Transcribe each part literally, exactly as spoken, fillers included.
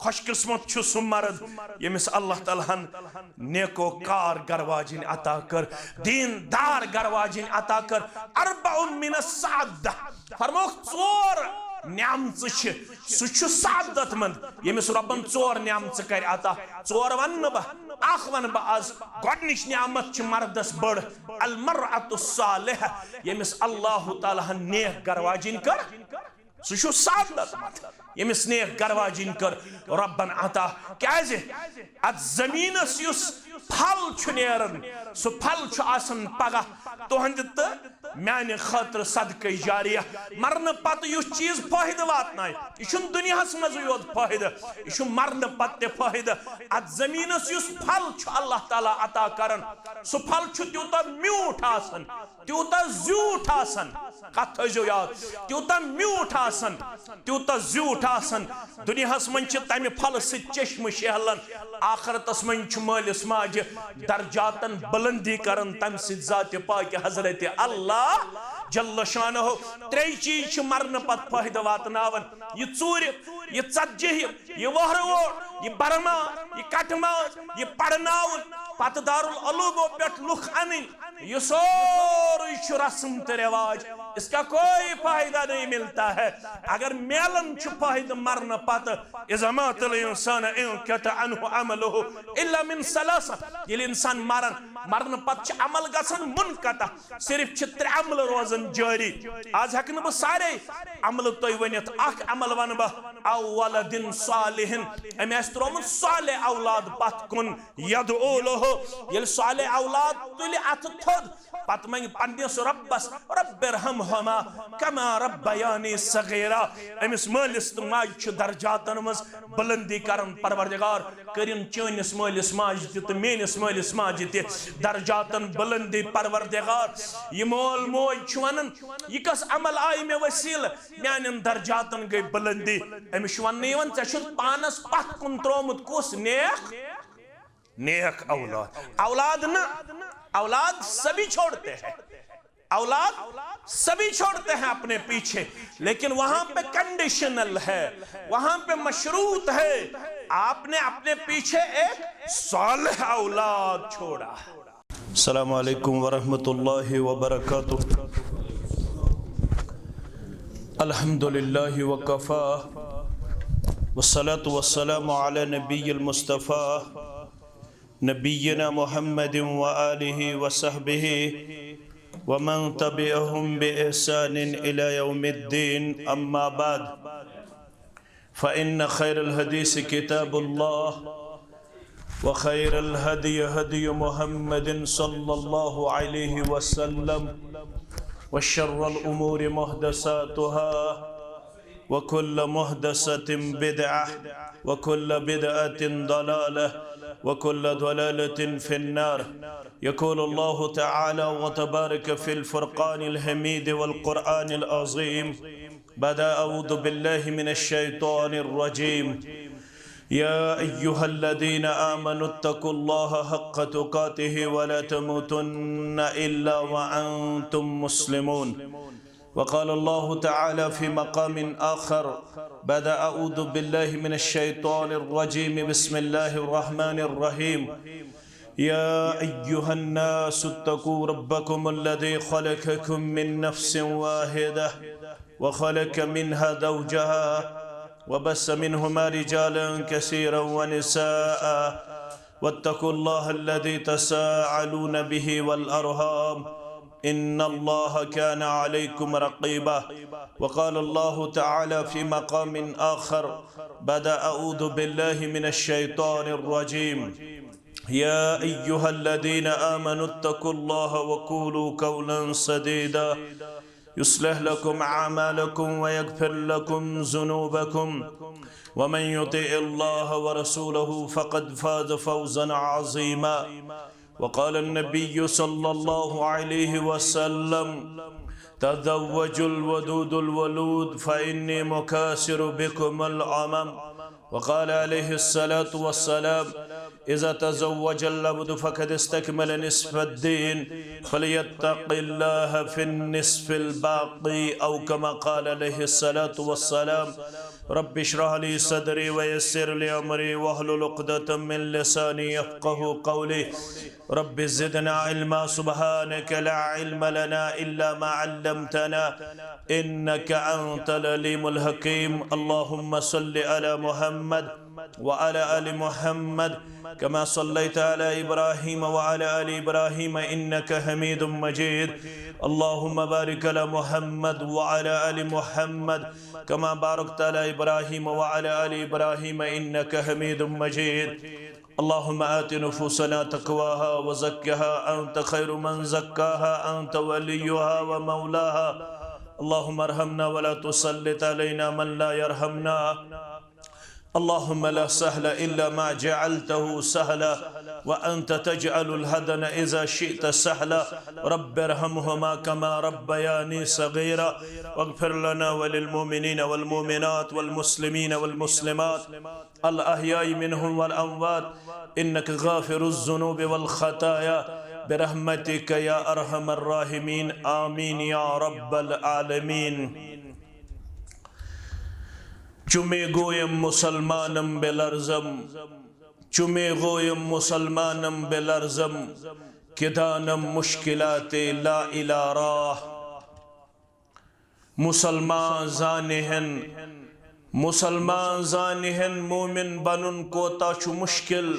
خوش قسمت چھُ سُہ مرد، ییٚمِس اللہ تعالیٰ ہن نیکو کار گرواجِنۍ عطا کٔر، دیٖن دار گرواجِنۍ عطا کٔر۔ اربع من السعادہ، فرموکھ، ژور نعمژٕ چھِ، سُہ چھُ سعادت مند، ییٚمِس رۄبن ژور نعمژٕ کرِ عطا۔ ژور ونہٕ نہٕ بہٕ، اکھ ونہٕ بہٕ از۔ گۄڈٕنِچ نعمت چھِ مردس بٔڑ، المرأة الصالحہ، ییٚمِس اللہ تعالیٰ ہن نیک گرواجِنۍ کٔر۔ سُہ چھُ سعادت مند، ییٚمِس نیک گرواجِنۍ کٔر رۄبن عطا۔ کیازِ؟ اتھ زٔمیٖنس یُس پھل چھُ نیران، سُہ پھل چھُ آسان پگاہ تُہنٛدِ تہٕ میانہِ خٲطرٕ صدقے جاریہ۔ مرنہٕ پتہٕ یُس چیٖز فٲیدٕ واتنایہِ، یہِ چھُنہٕ دُنیاہس منٛزٕے یوت فٲیدٕ، یہِ چھُ مرنہٕ پتہٕ تہِ فٲیدٕ۔ اتھ زٔمیٖنس یُس پھل چھُ اللہ تعالیٰ عطا کران، سُہ پھل چھُ تیوٗتاہ میوٗٹھ آسان، تیوٗتاہ زیوٗٹھ آسان، کتھ تھٲیزیو یاد، تیوٗتاہ میوٗٹھ آسان، تیوٗتاہ زیوٗٹھ آسان۔ دُنیاہس منٛز چھِ تمہِ پھلہٕ سۭتۍ چشمہٕ شیہلان، آخرتس منٛز چھُ مٲلِس ماجہِ درجاتن بلندی کران تمہِ سۭتۍ ذاتِ پاکہِ حضرت اللہ جل شانہ۔ ترٛے چیٖز چھِ مرنہٕ پتہٕ فٲیدٕ واتناوان۔ یہِ ژوٗرِ، یہِ ژتجی، یہِ وۄہرٕ ووٹ، یہِ برما، یہِ کٹہٕ ماز، یہِ پرناوُن، پتہٕ دارالعلومو پٮ۪ٹھ لُکھ انٕنۍ، یہِ سورُے چھُ رسم تہٕ رواج۔ اس کا کوئی فائدہ نہیں ملتا ہے۔ اگر میلان چھُ فٲیدٕ مرنہٕ پتہٕ، اذا مات الانسان انقطع عنه عمله الا من ثلاث، ییٚلہِ انسان مران، مرنہٕ پتہٕ چھِ عمل گژھان منقطع، صرف چھِ ترٛےٚ عملہٕ روزان جٲری۔ آز ہٮ۪کہٕ نہٕ بہٕ سارے عملہٕ تۄہہِ ؤنِتھ، اکھ عمل ونہٕ بہٕ، او ولد صالح، أمۍ آسہِ ترٛوومُت صالح اولاد پتھ کُن، یدعو لہ، ییٚلہِ صالح اولاد تُلہِ اتھٕ تھوٚد، پتہٕ منگہِ پننِس رۄبس، رب ارحمہما کما ربیانی صغیرا، أمِس مٲلِس تہٕ ماجہِ چھُ درجاتن منٛز بلندی کران۔ پروردگار، کٔرِن چٲنِس مٲلِس ماجہِ تہِ تہٕ میٲنِس مٲلِس ماجہِ تہِ درجاتن بلندی۔ پروردگار، یہِ مول موج چھُ ونان، یہِ کس عمل آیہِ مےٚ وسیلہٕ، میانٮ۪ن درجاتن گٔے بلندی۔ أمِس چھُ وننہٕ یِوان، ژےٚ چھُتھ پانس پتھ کُن ترٛوومُت کُس؟ نیک، نیک اولاد۔ اولاد نہ، اولاد سبھی چھوڑتے ہیں، اولاد سبھی چھوڑتے ہیں اپنے پیچھے، لیکن وہاں پہ کنڈیشنل ہے، وہاں پہ مشروط ہے، آپ نے اپنے پیچھے ایک صالح اولاد چھوڑا۔ السلام عليكم ورحمة الله وبركاته. الحمد لله وكفى، والصلاة والسلام على نبي المصطفى، نبينا محمد وآله وصحبه ومن تبعهم بإحسان إلى يوم الدين، أما بعد، فإن خير الحديث كتاب الله، وخير الهدي هدي محمد صلى الله عليه وسلم، وشر الأمور محدثاتها، وكل محدثة بدعة، وكل بدعة ضلالة، وكل ضلالة في النار. يقول الله تعالى وتبارك في الفرقان الحميد والقرآن العظيم، بعد أعوذ بالله من الشيطان الرجيم. يا أيها الذين آمنوا اتقوا الله حق تقاته ولا تموتن إلا وأنتم مسلمون. وقال الله تعالى في مقام آخر بعد أعوذ بالله من الشيطان الرجيم، بسم الله الرحمن الرحيم. يا أيها الناس اتقوا ربكم الذي خلقكم من نفس واحدة وخلق منها زوجها وبث منهما رجالا كثيرا ونساء واتقوا الله الذي تساءلون به والأرحام إن الله كان عليكم رقيبا. وقال الله تعالى في مقام آخر بعد أعوذ بالله من الشيطان الرجيم. يا أيها الذين آمنوا اتقوا الله وقولوا قولا سديدا يصلح لكم أعمالكم ويغفر لكم ذنوبكم ومن يطع الله ورسوله فقد فاز فوزا عظيما. وقال النبي صلى الله عليه وسلم، تزوجوا الودود الولود فإني مكاثر بكم الأمم. وقال عليه الصلاة والسلام، إذا تزوج العبد فقد استكمل نصف الدين، فليتق الله في النصف الباقي، أو كما قال عليه الصلاة والسلام. رب اشرح لي صدري ويسر لي أمري واحلل عقدة من لساني يفقه قولي. رب زدنا علما، سبحانك لا علم لنا إلا ما علمتنا، إنك أنت العليم الحكيم. اللهم صل على محمد وعلى آل محمد كما صليت على إبراهيم وعلى آل إبراهيم إنك حميد مجيد. اللهم بارك على محمد وعلى آل محمد كما باركت على إبراهيم وعلى آل إبراهيم إنك حميد مجيد. اللهم آت نفوسنا تقواها وزكها أنت خير من زكاها أنت وليها ومولاها. اللهم ارحمنا ولا تسلط علينا من لا يرحمنا. اللهم لا سهل إلا ما جعلته سهلا، وأنت تجعل الحزن إذا شئت سهلا. رب ارحمهما كما ربياني صغيرا، واغفر لنا وللمؤمنين والمؤمنات والمسلمين والمسلمات الأحياء منهم والأموات، إنك غافر الذنوب والخطايا، برحمتك يا أرحم الراحمين. آمين يا رب العالمين. چُمے گویم مسلمانم بے لرزم، چُمے گویم مسلمانم بے لرزم، کہ دانم مشکلات لا الی راہ۔ مسلمان زانہِ ہن، مسلمان زانہِ ہن مومن بنُن کوتاہ چھُ مشکل۔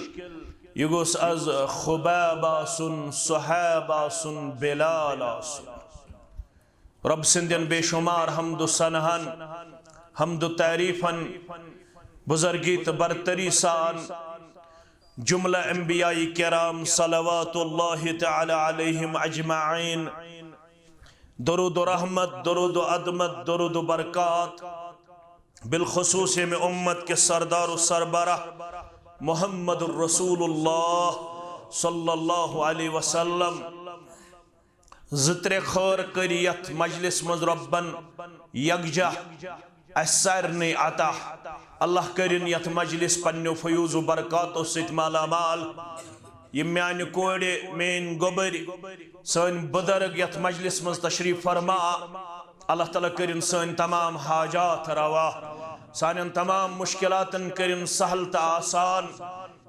یہِ گوٚژھ از خباب آسُن، صہیب آسُن، بلال آسُن۔ رب سٕنٛدٮ۪ن بے شمار حمد و ثناہن، حمد و تعریفن، بزرگی تہٕ برتری سان جملہ انبیاء کرام صلوات اللہ تعالی علیہم اجمعین درود و رحمت، درود و عظمت، درود و برکات، بالخصوص ییٚمہِ امت کے سردار و سربراہ محمد الرسول اللہ صلی اللہ علیہ وسلم زٕ ترٛےٚ خٲر کٔرۍ یتھ مجلس منٛز رۄبن یکجاہ اسہِ سارنٕے عطا۔ اللہ کٔرِن یتھ مجلس پننیو فیوض و برکاتو سۭتۍ مالا مال۔ یِم میانہِ کورِ، میٲنۍ گوٚبٕرۍ، سٲنۍ بُزرگ یتھ مجلس منٛز تشریف فرما، اللہ تعالیٰ کٔرِن سٲنۍ تمام حاجات روا، سانٮ۪ن تمام مشکلاتن کٔرِن سہل تہٕ آسان۔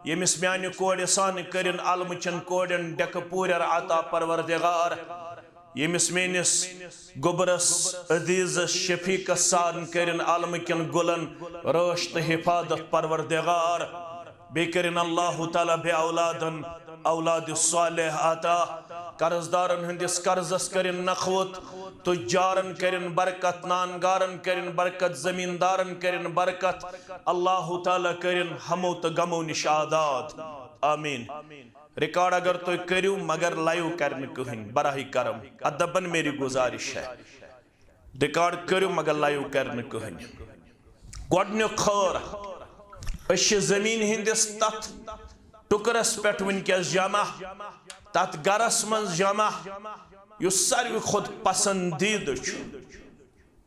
ییٚمِس میانہِ کورِ سان کٔرِن علمہٕ چٮ۪ن کورٮ۪ن ڈٮ۪کہٕ پوٗرٮ۪ر عطا پروردگار۔ ییٚمِس میٲنِس گوٚبرس عزیزس شفیقس سان کٔرِن علمہٕ کٮ۪ن گُلن رٲچھ تہٕ حفاظت پروردگار۔ بیٚیہِ کٔرِن اللہ تعالیٰ بے اولادن اولاد صالح عطا۔ قرض دارن ہٕنٛدِس قرضس کٔرِن نکھوت، تجارن کٔرِن برکت، نان گارن کٔرِن برکت، زمیٖندارن کٔرِن برکت۔ اللہ تعالیٰ کٔرِن ہمو تہٕ غمو نِش آزاد۔ آمین۔ ریکارڈ اگر تُہۍ کٔرِو، مگر لایو کرِ نہٕ کٕہٕنۍ، براہ کرم، ادبن میری گزارش ہے۔ ریکارڈ کٔرِو، مگر لایو کرِ نہٕ کٕہٕنۍ۔ گۄڈٕنیُک خٲر، أسۍ چھِ زٔمیٖن ہٕنٛدِس تتھ ٹُکرس پٮ۪ٹھ وٕنکیٚس جمع، تتھ گرس منٛز جمع، یُس ساروی کھۄتہٕ پسندیدٕ چھُ۔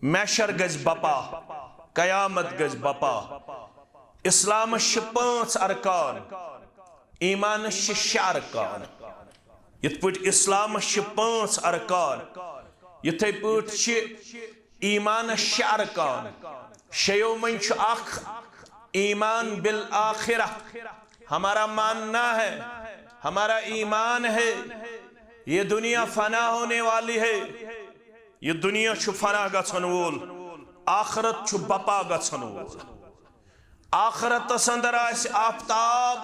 محشر گژھِ بپا، قیامت گژھِ بپا۔ اسلامس چھِ پانٛژھ ارکان، ایمانس چھِ شےٚ ارکان۔ یِتھ پٲٹھۍ اسلامس چھِ پانٛژھ ارکان، یِتھے پٲٹھۍ چھِ ایمانس شےٚ ارکان۔ شیٚیو منٛز چھُ اکھ ایمان بالآخرہ، ہمارا ماننا ہے، ہمارا ایمان ہے، یہ دنیا فنا ہونے والی ہے۔ یہِ دُنیا چھُ فنا گژھن وول، آخرت چھُ بپا گژھن وول۔ آخرتس اندر آسہِ آفتاب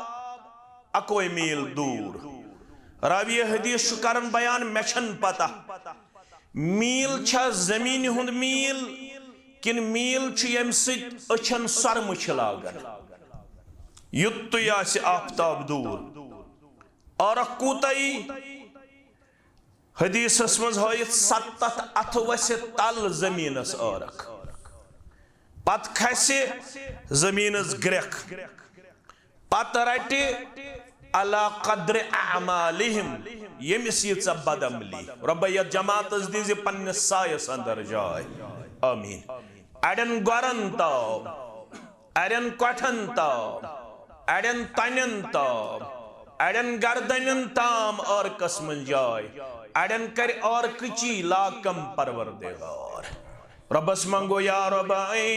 اکوے میل دوٗر۔ راوی حدیث چھُ کران بیان، مےٚ چھَنہٕ پتہ میل چھا زمینہِ ہُنٛد میل کِنہٕ میل چھُ ییٚمہِ سۭتۍ أچھن سۄرمہٕ چھِ لاگان۔ یُتُے آسہِ آفتاب دوٗر۔ عٲرق کوٗتاہ یی؟ حدیثس منٛز ہٲیِتھ ستتھ اتھٕ وسہِ تل زمینس عٲرق، پتہٕ کھسہِ زمینس گرٛکھ، پتہٕ رٹہِ علی قدر اعمالہم، ییٚمِس ییٖژاہ بدعملی۔ رۄبہ یتھ جماعتس دیٖزِ پننِس سایس اندر جاے، آمین۔ اڑٮ۪ن گۄرن تاو، اڑٮ۪ن کۄٹھٮ۪ن تاو، اڑٮ۪ن تنٮ۪ن تام، اڑٮ۪ن گردنٮ۪ن تام عٲرقس منٛز جاے، اڑٮ۪ن کرِ عٲرقٕچی لاکم پروردگار۔ رۄبس منٛگو، یا رۄب، اے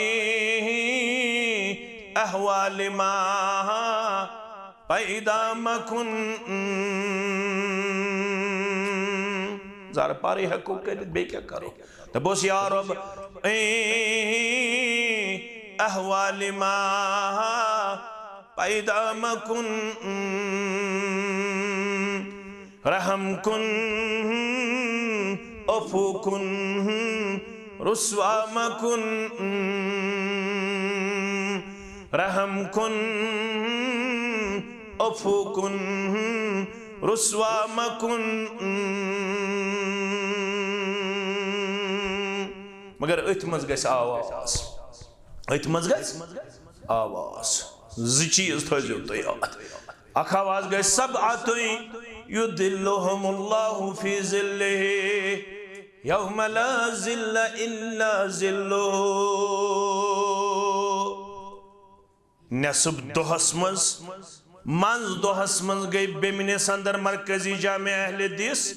احوال ما پیدا مکن۔ زارٕ پارٕے ہٮ۪کو کٔرِتھ، بیٚیہِ کیٛاہ کرو؟ دوٚپُس، یا رۄب، اے احوال ما پیدا مکن، رحم کن، عفو کن، رسوا مکن، رحم کن، عفو کن، رسوا مکن۔ مگر أتھۍ منٛز گژھِ آواز، أتھۍ منٛز گژھِ آواز۔ زٕ چیٖز تھٲیزیو تُہۍ یاد۔ اکھ آواز گژھِ، سبعة یظلهم الله في ظله یوم لا ظل الا ظله۔ نصف دۄہس منٛز، منٛز دۄہس منٛز گٔے بیمنِس اندر مرکزی جامع اہل حدیث،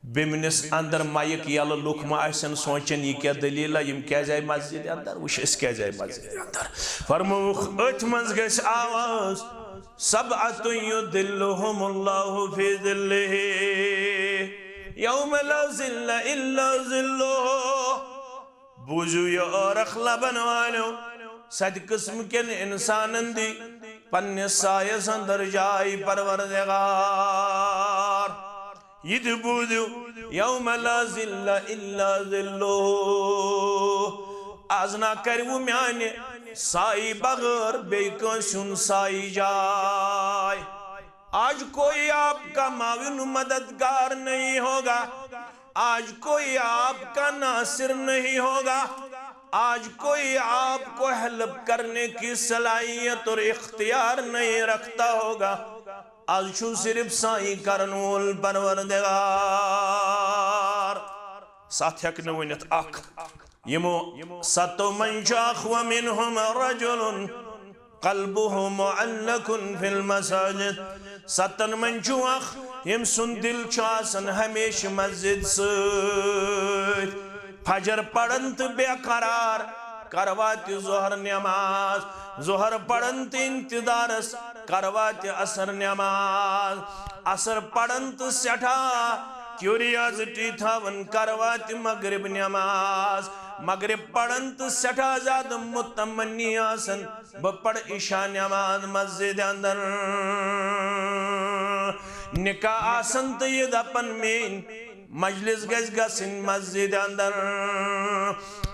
بیمنِس اندر مایک یلہٕ، لُکھ ما آسن سونچان، یہِ کیٛاہ دٔلیٖلہ، یِم کیٛازِ آیہِ مسجد اندر؟ وٕچھ، أسۍ کیٛازِ آیہِ مسجد اندر؟ فرمووُکھ، أتھۍ منٛز گژھِ آواز، سبعة یظلهم الله في ظله یوم لا ظل الا ظله۔ بوٗزِو یہِ عٲرق لبن والیو، ستہِ قٕسمہٕ کٮ۪ن انسانن دی پننِس سایس اندر جاے پروردگار۔ یہِ تہِ بوٗزِو، یوم لا ظل الا ظله۔ از نا کرِوٕ میانہِ سایہِ بغٲر بیٚیہِ کٲنٛسہِ ہُنٛد سایہِ جاے۔ آج کوئی آپ کا معاون مددگار نہیں ہوگا، آج کوئی آپ کا ناصر نہیں ہوگا، آج کوئی آپ کو ہیلپ کرنے کی صلاحیت اور اختیار نہیں رکھتا ہوگا۔ از چھُ صرف سایہِ کرن وول پروردگار۔ ستھ ہیٚکہٕ نہٕ ؤنِتھ، اکھ۔ یِمو ستو منٛز چھُ اکھ، ومنهم رجل قلبه معلق في المساجد۔ ستن منٛز چھُ اکھ، ییٚمۍ سُنٛد دِل چھُ آسان ہمیشہٕ مسجد سۭتۍ۔ فجر پران تہٕ بے قرار، کرواتہِ ظہر نماز، ظہر پران تہٕ انتظارس، کرواتہِ عصر نماز، عصر پران تہٕ سٮ۪ٹھاہ curiosity تھاوان، کرواتہِ مغرب نماز، مغرب پران تہٕ سٮ۪ٹھاہ زیادٕ متمنی آسان، بہٕ پرٕ عشاء نماز مسجد اندر۔ نکاح آسان تہٕ یہِ دپان، میٲنۍ مجلس گژھِ گژھٕنۍ مسجد اندر۔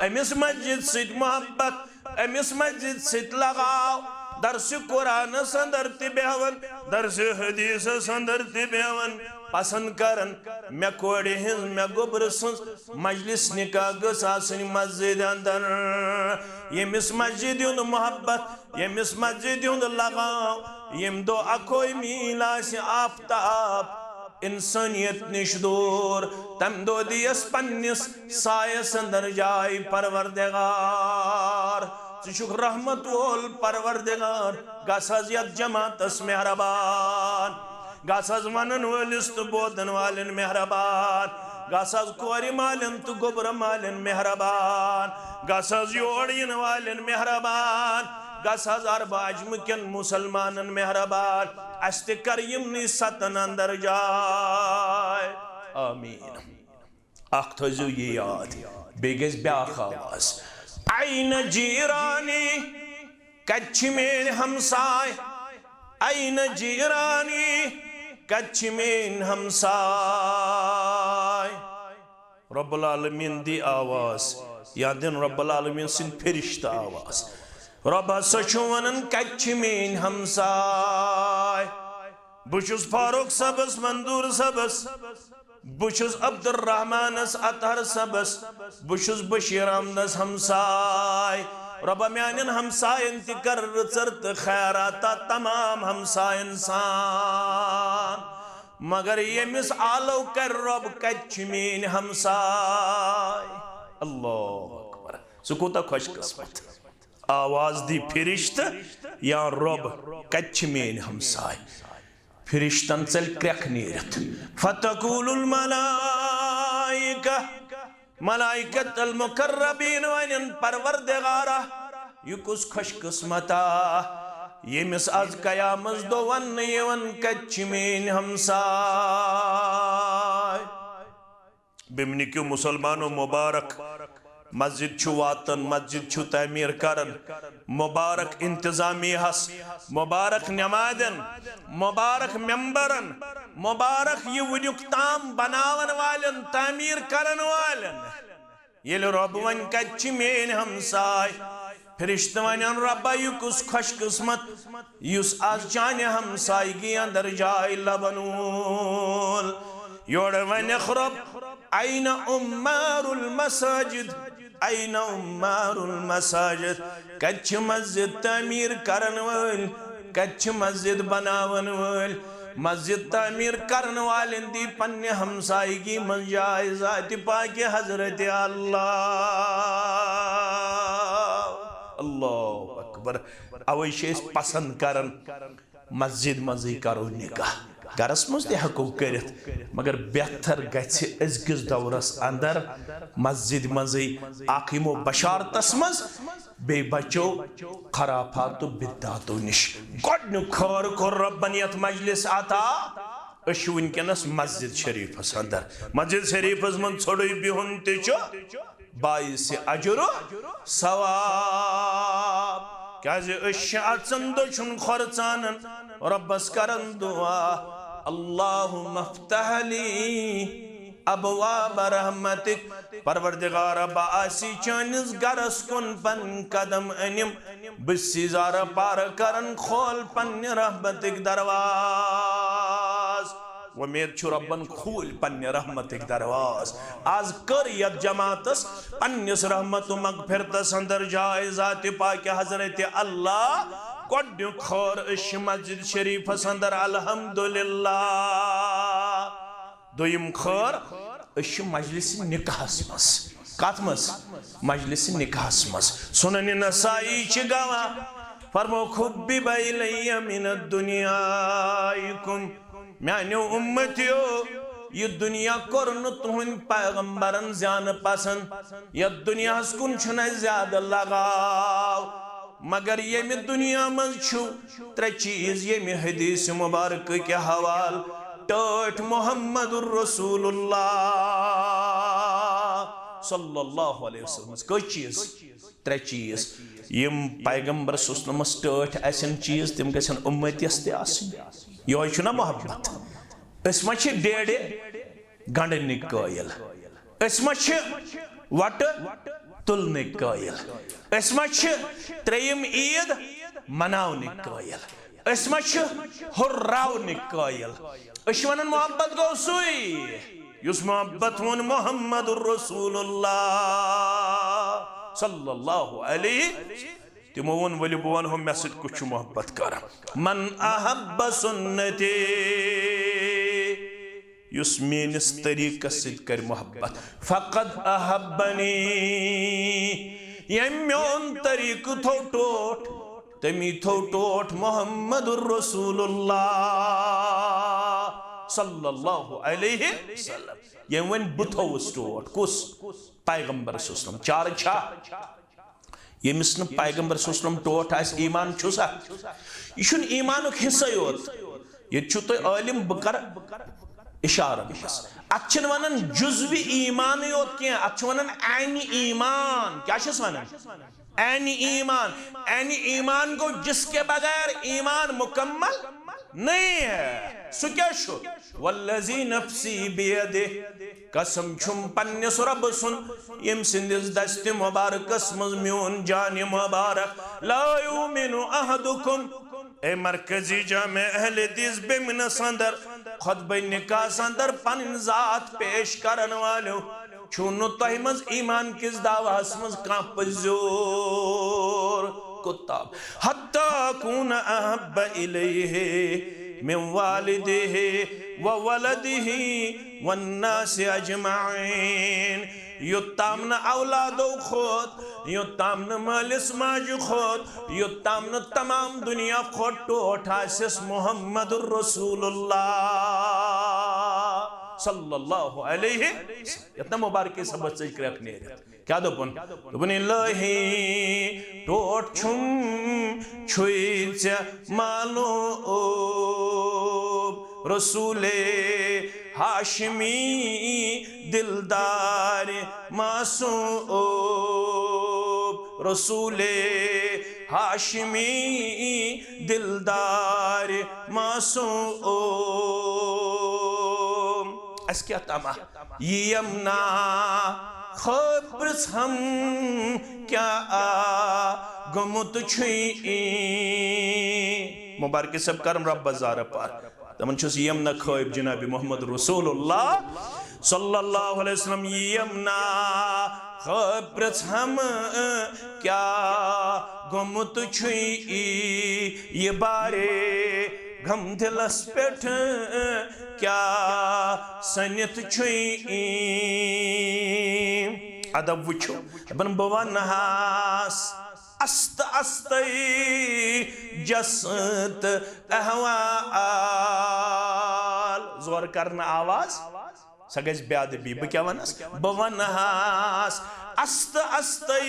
أمِس مسجد سۭتۍ محبت، أمِس مسجد سۭتۍ لگاو، درسِ قرآنس اندر تہِ بیہوان، درسِ حدیثس اندر تہِ بیہوان، پسند کران، مےٚ کورِ ہٕنٛز، مےٚ گوٚبرٕ سٕنٛز مجلس نکاح گٔژھ آسٕنۍ مسجد اندر۔ ییٚمِس مسجد ہُنٛد محبت، ییٚمِس مسجد ہُنٛد لگاو، ییٚمہِ دۄہ اکوے میٖل آسہِ آفتاب انسانیت نِش دوٗر، تَمہِ دۄہ دِیَس پننِس سایَس اندر جاے پروردگار۔ ژٕ چھُکھ رحمت وول پروردگار، گژھ حظ یَتھ جماعتس مہربان، گژھ حظ ونن وٲلِس تہٕ بوزن والٮ۪ن مہربان، گژھ حظ کورِ مالٮ۪ن تہٕ گوٚبرٕ مالٮ۪ن مہربان، گژھ حظ یور یِنہٕ والٮ۪ن مہربان، گژھ حظ عربہٕ عجمہٕ کٮ۪ن مسلمانن مہربان، اسہِ تہِ کر یِمنٕے ستن اندر جاے۔ آمین۔ اکھ تھٲیزیو یہِ یاد، بیٚیہِ گژھِ بیٛاکھ آواز، "این جیرانی"، کتہِ چھِ میٲنۍ ہمساے؟ "این جیرانی"، کتہِ چھِ میٲنۍ ہمساے؟ رب العالمین دی آواز، یا دِن رب العالمین سٕنٛدۍ فرشتہٕ آواز۔ رب ہسا چھُ ونان، کتہِ چھِ میٲنۍ ہمساے؟ بہٕ چھُس فاروق صٲبس، منظور صٲبس، بہٕ چھُس عبدالرحمانس، اطہر صٲبس، بہٕ چھُس بشیر احمدس ہمساے۔ رۄبا، میانٮ۪ن ہمساین تہِ کر رٕژر تہٕ خیر عطا تمام ہمساین سان۔ مگر ییٚمِس آلو کرِ رۄب، کتہِ چھِ میٲنۍ ہمساے؟ اللہ اکبر۔ سُہ کوٗتاہ خۄش قسمت۔ آواز دی فرشتہٕ، یا رۄب، کتہِ چھِ میٲنۍ ہمساے؟ فرشتن ژٔلۍ کرٛٮ۪کھ نیٖرِتھ۔ فتقول الملائکہ، ملائکت المقربین ونن، پروردگارا، یہِ کُس خوش قسمتا، ییٚمِس از قیامس دۄہ وننہٕ یِوان، کتہِ چھِ میٲنۍ ہمساے؟ بیمنہِ کیو مسلمانو، مبارک مسجد چھُ واتان، مسجد چھُ تعمیر کران، مبارک انتظامیہ ہس، مبارک نمازن، مبارک ممبرن، مبارک یہِ وٕنیُک تام بناون والٮ۪ن، تعمیر کرن والٮ۪ن۔ ییٚلہِ رۄب ونہِ، کتہِ چھِ میٲنۍ ہمساے؟ فرشتہٕ ونن، رۄبا، یہِ کُس خوش قسمت، یُس از چانہِ ہمسایگی اندر جاے لبن وول۔ یورٕ ونکھ رۄب، این عمار المساجد؟ این عمار المساجد؟ کتہِ چھِ مسجد تعمیر کرن وٲلۍ؟ کتہِ چھِ مسجد بناون وٲلۍ؟ مسجد تعمیر کرن والٮ۪ن دی پننہِ ہمسایگی منٛز جاے ذاتِ پاکہِ حضرت اللہ۔ اللہ اکبر۔ اوے چھِ أسۍ پسند کران مسجد منٛزٕے کرو نکاح۔ گرس منٛز تہِ ہٮ۪کو کٔرِتھ، مگر بہتر گژھِ أزکِس دورس اندر مسجد منٛزٕے، اکھ یِمو بشارتس منٛز، بیٚیہِ بچو خرافات تہٕ بدعاتو نِش۔ گۄڈٕنیُک خٲر کوٚر رۄبن یتھ مجلس عطا۔ أسۍ چھِ وٕنکیٚنس مسجد شریفس اندر۔ مسجد شریفس منٛز ژھوٚرُے بِہُن تہِ چھُ باعث اجر و ثواب۔ کیازِ أسۍ چھِ اژان دٔچھُن کھۄر ژانان، رۄبس کران دعا، اللہم افتح لی ابواب رحمتک، پروردگارا، بہٕ آسی چٲنِس گرس کُن پنٕنۍ قدم أنِم، بہٕ چھُسی زارٕ پارٕ کران، کھول پننہِ رحمتٕکۍ درواز۔ وۄمید چھُ رۄبن کھوٗلۍ پننہِ رحمتٕکۍ درواز۔ از کٔر یتھ جماعتس پننِس رحمت و مغفرتس اندر جاے ذاتِ پاکہِ حضرت اللہ۔ گۄڈنیُک خٲر أسۍ چھِ مسجد شریفس اندر، الحمدللہ۔ دوٚیِم خٲر، أسۍ چھِ مجلس نکاحس منٛز۔ کتھ منٛز؟ مجلس نکاحس منٛز۔ سنن نسائی چھِ گواہ، فرموو، حبب الی من الدنیا کم، میانیو امتیو، یہِ دنیا کوٚر نہٕ تُہنٛدۍ پیغمبرن زیانہٕ پسند۔ یتھ دنیاہس کُن چھُنہٕ اَسہِ زیادٕ لگاو، مگر ییٚمہِ دنیا منٛز چھُ ترٛےٚ چیٖز، ییٚمہِ حدیث مبارکہٕ کہِ حوالہٕ، ٹٲٹھۍ محمد رسول اللہ صلی اللہ علیہ وسلم۔ کٔژ چیٖز؟ ترٛےٚ چیٖز۔ یِم پیغمبر صلی اللہ علیہ وسلمس ٹٲٹھۍ آسن چیٖز، تِم گژھن امتیس تہِ آسٕنۍ۔ یِہوٚے چھُنہ محبت؟ أسۍ ما چھِ ڈیڈِ گنڈنٕکۍ قٲیل؟ أسۍ ما چھِ وٹہٕ تُلنٕکۍ قٲیل؟ أسۍ ما چھِ ترٛیٚیِم عیٖد مناونٕکۍ قٲیل؟ أسۍ ما چھِ ہُراونٕکۍ قٲیل؟ أسۍ چھِ ونان، محبت گوٚو سُے، یُس محبت ووٚن محمد رسول اللہ صلی اللہ علیہ۔ تِمو ووٚن، ؤلِو بہٕ ونہو مےٚ سۭتۍ کُس چھُ محبت کران۔ من احب سنتی، یُس میٲنِس طریٖقس سۭتۍ کرِ محبت، فقد احبنی، ییٚمۍ میون طریٖقہٕ تھوٚو ٹوٹھ، تٔمی تھوٚو ٹوٹھ محمد رسول اللہ صلی اللہ علیہ وسلم۔ ییٚمۍ وۄنۍ بہٕ تھوٚوُس ٹوٹھ، کُس؟ پیغمبر صلی اللہ علیہ وسلم۔ چارٕ چھا؟ ییٚمِس نہٕ پیغمبر صلی اللہ علیہ وسلم ٹوٹھ آسہِ، ایمان چھُسا؟ یہِ چھُنہٕ ایمانُک حصے یوت۔ ییٚتہِ چھُو تۄہہِ عٲلم، بہٕ کرٕ اشارٕ أمِس۔ اتھ چھِنہٕ ونان جزوی ایمانٕے یوت کینٛہہ، اتھ چھِ ونان عینِ ایمان۔ کیٛاہ چھِس ونان؟ عینِ ایمان۔ عینِ ایمان گوٚو جس کے بغیر ایمان مکمل نہیں ہے۔ سُہ کیٛاہ چھُ؟ والذی نفسی بیدہ، قسم چھُم پننِس رۄبہٕ سُنٛد، ییٚمۍ سٕنٛدِس دستِ مبارکس منٛز میون جانِ مبارک۔ لا یؤمن احدکم، اے مرکزی جامع اہل حدیث بیمنس اندر، خطبہ نکاحس اندر پنٕنۍ ذات پیش کرن والیو، چھُو نہٕ تۄہہِ منٛز ایمان کِس دعواہس منٛز کانٛہہ پٔزیور۔ کتاب۔ حتی اکون احب الیہ من والدہ وولدہ والناس اجمعین۔ یوٚتام نہٕ اولادو کھۄت، یوٚتام نہٕ مٲلِس ماجہِ کھۄت، یوٚتام نہٕ تمام دُنیا کھۄت ٹوٹھ آسٮ۪س محمد رسول اللہ صلی اللہ علیہ وسلم۔ یتھ نہ مبارکی صٲبس ژٔج کرٛٮ۪کھ نیرِتھ۔ کیٛاہ دوٚپُن؟ دوٚپُن، الہی، ٹوٹھ چھُم چھُے ژےٚ معلوم، رسول ہاشمی دلدار معصوم، رسول ہاشمی دلدار معصوم۔ اَسہِ کیٛاہ تما؟ یہِ یمنا خٲب پرٛژھم کیٛاہ آ گوٚمُت چھُے؟ مبارک صٲب کرم رۄبس زارٕ پار۔ دپان چھُس، یمنا خٲب جناب محمد رسول اللہ صلی اللہ علیہ وسلم، یہِ یمنا خٲب پرٛژھم کیٛاہ گوٚمُت چھُے؟ یہِ بارے غم دلس پٮ۪ٹھ کیٛاہ سٔنِتھ چھُے؟ ادب وٕچھِو، دپان بہٕ ونہاس است استَے جس تہٕ احوال۔ زورٕ کرنہٕ آواز، سۄ گژھِ بے ادبی۔ بہٕ کیٛاہ ونس؟ بہٕ ونہاس است استَے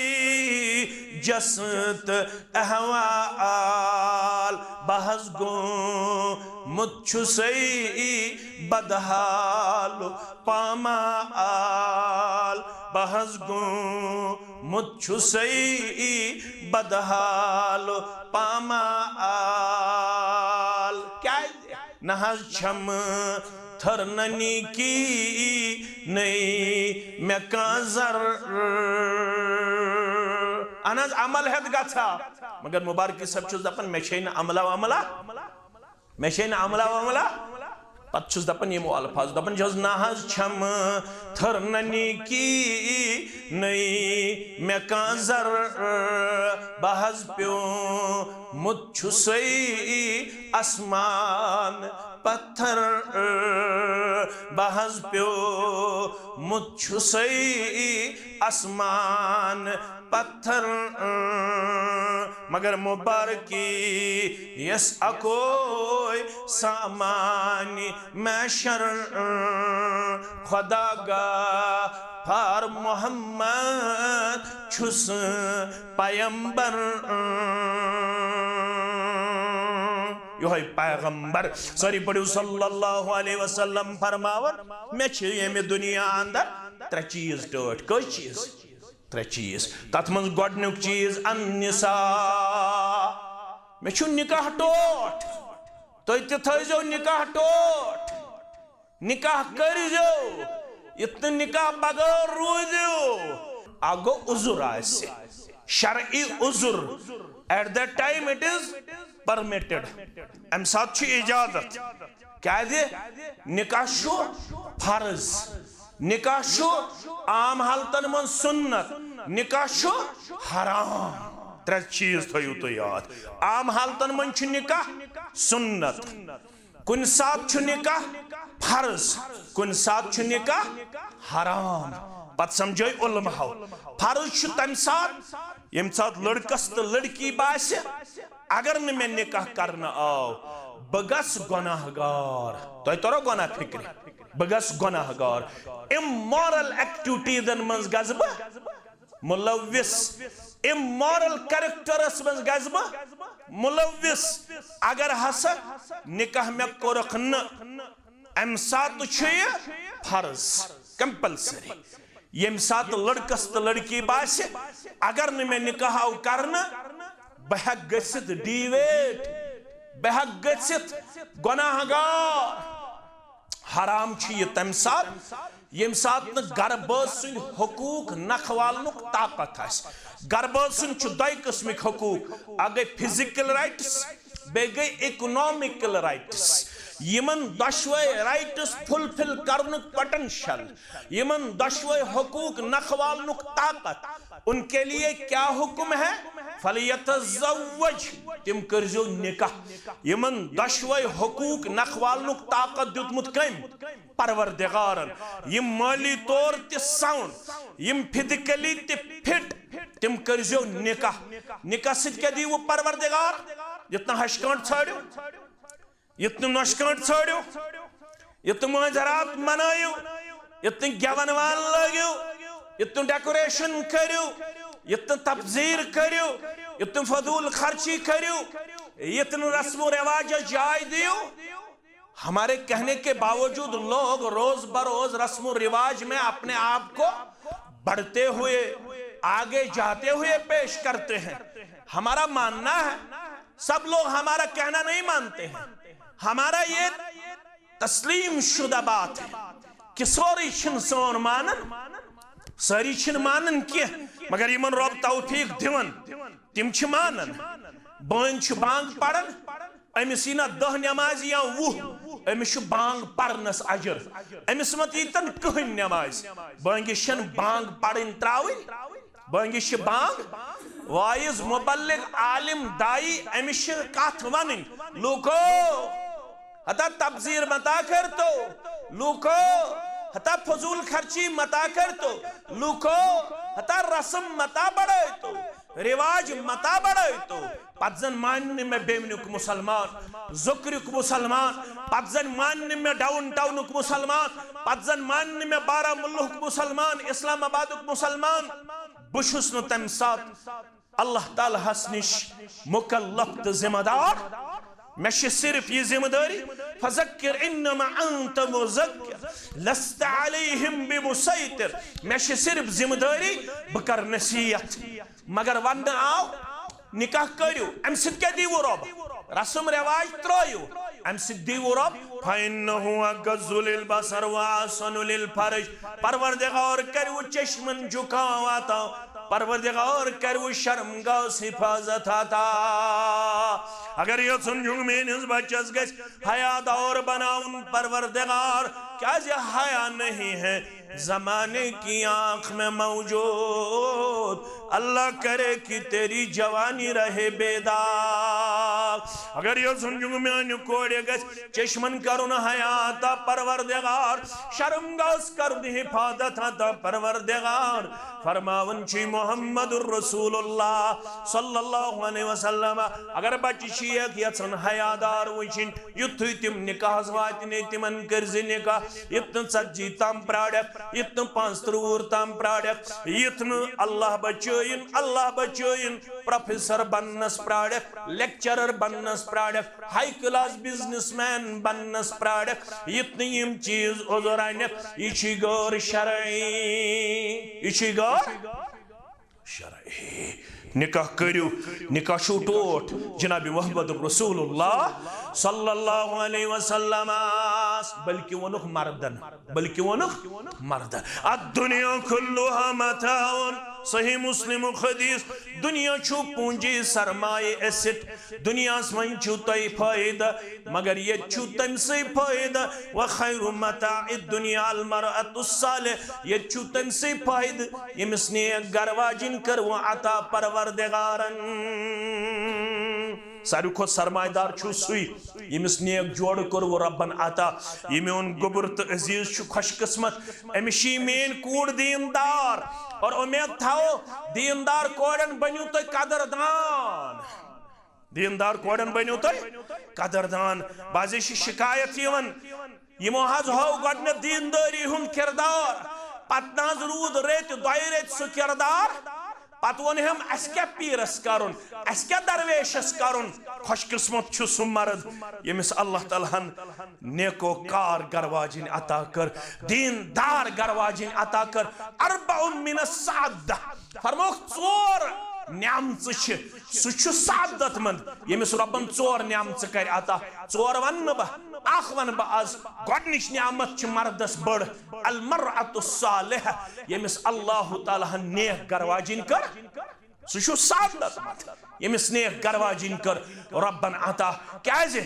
جس تہٕ احوال۔ بہٕ حظ گوٚمُت چھُسَے بدحال پامال۔ بہٕ حظ گوٚمُت چھُسَے بدحال پامال۔ کیٛازِ؟ نہ حظ چھم تھٔر نہ نیکی نٔے مےٚ کانٛہہ زر۔ اہن حظ، عمل ہٮ۪تھ گژھا، مگر مبارکی صٲب چھُس دپان، مےٚ چھے نہٕ عملہ وملہ، مےٚ چھے نہٕ عملہ وملہ۔ پتہٕ چھُس دپان یِمو الفاظ، دپان چھُس، نہ حظ چھم تھٔر نہ نیکی نٔے مےٚ کانٛہہ زر۔ بہٕ حظ پیوٚمُت چھُسَے اسمان پتھر، بہٕ حظ پیوٚمُت چھُسَے اسمان پتھر، مگر مبارکی یس اکوے سامان محشر۔ خدا غفار محمد چھُس پیمبر۔ یہوے پیغمبر۔ سٲری پٔرِو صلی اللہ علیہ وسلم فرماوان، مےٚ چھِ ییٚمہِ دُنیا اندر ترٛےٚ چیٖز ٹٲٹھۍ۔ کٔژ چیٖز؟ ترٛےٚ چیٖز۔ تتھ منٛز گۄڈٕنیُک چیٖز النساء۔ مےٚ چھُ نکاح ٹوٹھ۔ تُہۍ تہِ تھٲیزیو نکاح ٹوٹھ۔ نکاح کٔرۍزیو۔ یُتھ نہٕ نکاح بغٲر روٗزِو۔ اکھ گوٚو عذر آسہِ، شرعی عذر۔ At that time it is permitted۔ امہِ ساتہٕ چھُ اجازت۔ کیازِ؟ نکاح چھُ فرض، نکاح چھُ عام حالتن منٛز سنت، نکاح چھُ حرام۔ ترٛےٚ چیٖز تھٲیِو تُہۍ یاد۔ عام حالتن منٛز چھُ نکاح سنت، کُنہِ ساتہٕ چھُ نکاح فرض، کُنہِ ساتہٕ چھُ نکاح حرام۔ پتہٕ سمجھٲے علماہو، فرض چھُ تمہِ ساتہٕ، ییٚمہِ ساتہٕ لڑکس تہٕ لڑکی باسہِ، اگر نہٕ مےٚ نکاح کرنہٕ آو، بہٕ گژھٕ گۄناہ گار۔ تۄہہِ ترو گۄناہ فکرِ؟ بہٕ گژھٕ گۄناہ گار۔ امارل ایکٹیویٹیزن منٛز گژھٕ بہٕ ملوث، امارل کریکٹرس منٛز گژھٕ بہٕ ملوث۔ اگر ہسا نکاح مےٚ کوٚرُکھ نہٕ، امہِ ساتہٕ چھُ یہِ فرض، کمپلسری۔ ییٚمہِ ساتہٕ لڑکس تہٕ لڑکی باسہِ، اگر نہٕ مےٚ نکاح آو کرنہٕ، بہٕ ہٮ۪کہٕ گٔژھِتھ ڈیویٹ، بہٕ ہٮ۪کہٕ گٔژھِتھ گۄناہ گار۔ حرام چھُ یہِ تمہِ ساتہٕ، ییٚمہِ ساتہٕ نہٕ گرٕ بٲژ سٕنٛدۍ حقوٗق نکھٕ والنُک طاقت آسہِ۔ گرٕ بٲژ سٕنٛدۍ چھِ دۄیہِ قٕسمٕکۍ حقوٗق، اکھ گٔے فزیکل رائٹس، بیٚیہِ گٔے اکنامکل رائٹس۔ یِمن دۄشوے رائٹس فلفل کرنُک پوٹینشل، یِمن دۄشوے حقوٗق نکھٕ والنُک طاقت، ان کے لیے کیا حکم ہے؟ فلیتزوج، تِم کٔرزیو نکاح۔ یِمن دۄشوے حقوق نکھوالنُک طاقت دیُتمُت کٔمۍ؟ پروردگارن۔ یِم مٲلی طور تہِ sound، یِم physically تہِ fit، تِم کٔرزیو نکاح۔ نکاح سۭتۍ کیٛاہ دیٖوٕ پروردگار؟ یُتھ نہٕ ہشہِ کٲنٛٹھ ژھٲنٛڈِو، یُتھ نہٕ نۄشہِ کٲنٛٹھ ژھٲنٛڈِو، یُتھ نہٕ مٲنٛزِ راتھ منٲیِو، یُتھ نہٕ گٮ۪وَن وال لٲگِو، یُتھ نہٕ decoration کٔرِو، یُتھ نہٕ تبذیر کٔرِو، یُتھ نہٕ فضول خرچی کٔرِو، یُتھ نہٕ رسم و رواجس جاے دِیِو۔ ہمارے کہنے کے باوجود لوگ روز بروز رسم و رواج میں اپنے آپ کو بڑھتے ہوئے، آگے جاتے ہوئے پیش کرتے ہیں۔ ہمارا ماننا ہے، سب لوگ ہمارا کہنا نہیں مانتے ہیں۔ ہمارا یہ تسلیم شدہ بات ہے کہ سورُے چھِنہٕ سون مانان، سٲری چھِنہٕ مانان کینٛہہ، مگر یِمن رۄب توفیق دِوان، تِم چھِ مانان۔ بٲنۍ چھِ بانگ پران، أمِس یی نہ دَہ نٮ۪مازِ یا وُہ، أمِس چھُ بانگ پرنس اجر۔ أمِس مت ییٖتن کٕہٕنۍ نٮ۪مازِ۔ بٲنگِس چھَنہٕ بانگ پرٕنۍ تراوٕنۍ، بٲنگِس چھِ بانگ۔ واعظ، مبلغ، عالم، داعی، أمِس چھِ کتھ ونٕنۍ۔ لوٗکو، ہتا تبذیر متا کرتو، لوٗکو، ہتا فضول خرچی متا کرتو، لوٗکو، ہتا رسم متا بڑٲیتو، رواج متا بڑٲیتو۔ پتہٕ زن مانہِ نہٕ مےٚ بیمنیُک مسلمان، ذکریُک مسلمان، پتہٕ زن مانہِ نہٕ مےٚ ڈاؤن ٹاؤنُک مسلمان، پتہٕ زن مانہِ نہٕ مےٚ بارہمولہُک مسلمان، اسلام آبادُک مسلمان۔ بہٕ چھُس نہٕ تمہِ ساتہٕ اللہ تعالیٰ ہس نِش مکلف تہٕ ذمہ دار۔ مےٚ چھِ صرف یہِ ذمہ دٲری، فذکر انما انت مذکر لست علیہم بمسیطر۔ مےٚ چھِ صرف ذمہ دٲری، بہٕ کرٕ نصیحت۔ مگر وننہٕ آو، نکاح کٔرِو، امہِ سۭتۍ کیٛاہ دیٖوٕ رۄب؟ رسم رواج ترٲیِو، امہِ سۭتۍ دیٖوٕ رۄب۔ فإنه أغض للبصر وأحصن للفرج۔ پروردگار کرِوٕ چشمن جھکاو عطا، پروردگار کرِوٕ شرمگاہس حفاظت عطا۔ اگر یژھُن چھُ میٲنِس بچس گژھِ حیا دار بناوُن، پروردگار، کیازِ حیا نہیں ہے زمانے کی آنکھ میں موجود، اللہ کرے کہ تیری جوانی رہے بیدار۔ اگر یژھُن چھُ میانہِ کورِ گژھِ چشمن کرُن حیا عطا پروردگار، شرمگاہس کرُن حفاظت عطا پروردگار۔ فرماوان چھُ محمد رسول اللہ صلی اللہ علیہ وسلم، اگر بچہِ چھِ یژھان حیا دار وٕچھِنۍ، یُتھُے تِم نکاحس واتہِ نے، تِمن کٔرزِ نکاح، یُتھ نہٕ ژتجی تام پرٛارٮ۪کھ، یُتھ نہٕ پانٛژترٕٛہ وُہُر تام پرٛارٮ۪کھ، یُتھ نہٕ اللہ بچٲیِن، اللہ بچٲیِن، پروفیسر بننس پرٛارٮ۪کھ، لیکچرر بننس پرٛارٮ۪کھ، ہائی کلاس بزنس مین بننس پرٛارٮ۪کھ، یُتھ نہٕ یِم چیٖز اوٚزُر انٮ۪کھ، یہِ چھُے غٲر شرعی، یہِ چھُے غٲر شرعی۔ نکاح کٔرِو، نکاح چھُو ٹوٹھ جناب محمد رسول اللہ صلی اللہ علیہ وسلم، بلکہ ووٚنُکھ مردن، بلکہ ووٚنُکھ مردن۔ الدنیا کلها متاع، صحیح مسلمُک حدیث، دنیا چھُ پوٗنٛجی سرمایہ asset، دنیاہس منٛز چھُو تۄہہِ فٲیدٕ، مگر ییٚتہِ چھُو تٔمۍ سٕے فٲیدٕ۔ وخیر متاع الدنیا المرأة الصالحة، ییٚتہِ چھُو تٔمۍ سٕے فٲیدٕ، ییٚمِس نیک گرٕ واجِنۍ کٔر وۄنۍ عطا پروردگارن۔ ساروی کھۄتہٕ سرمایہ دار چھُ سُے، ییٚمِس نیک جوڑٕ کوٚر وۄنۍ رۄبن عطا۔ یہِ میون گوٚبُر تہٕ عزیز چھُ خوش قسمت، أمِس چھِ میٲنۍ کوٗر دیٖندار، اور اُمید تھاوو دیٖندار کورٮ۪ن بٔنِو تُہۍ قدردان۔ دیٖندار کورٮ۪ن بٔنِو تُہۍ قدردان۔ بعضے چھِ شکایت یِوان، یِمو حظ ہٲو گۄڈٕنٮ۪تھ دیٖندٲری ہُنٛد کردار، پتہٕ نہ حظ روٗد رٮ۪تۍ دۄیہِ رٮ۪تۍ سُہ کردار، پتہٕ ووٚن ہم، اسہِ کیٛاہ پیٖرس کرُن، اسہِ کیٛاہ درویشس کرُن؟ خوش قسمت چھُ سُہ مرد، ییٚمِس اللہ تعالیٰ ہن نیکو کار گرواجِنۍ عطا کٔر، دیٖندار گرواجِنۍ عطا کٔر۔ اربع من السعادہ، فرموکھ، ژور نعمژٕ چھِ، سُہ چھُ سعادت مند، ییٚمِس رۄبن ژور نعمژٕ کرِ عطا۔ ژور ونہٕ نہٕ بہٕ، اکھ ونہٕ بہٕ از۔ گۄڈٕنِچ نعمت چھِ مردس بٔڑ، المرأة الصالحة، ییٚمِس اللہ تعالیٰ ہن نیک گرواجِنۍ کٔر۔ سُہ چھُ سعادت منٛد، ییٚمِس نیک گرواجِنۍ کٔر رۄبن عطا۔ کیازِ؟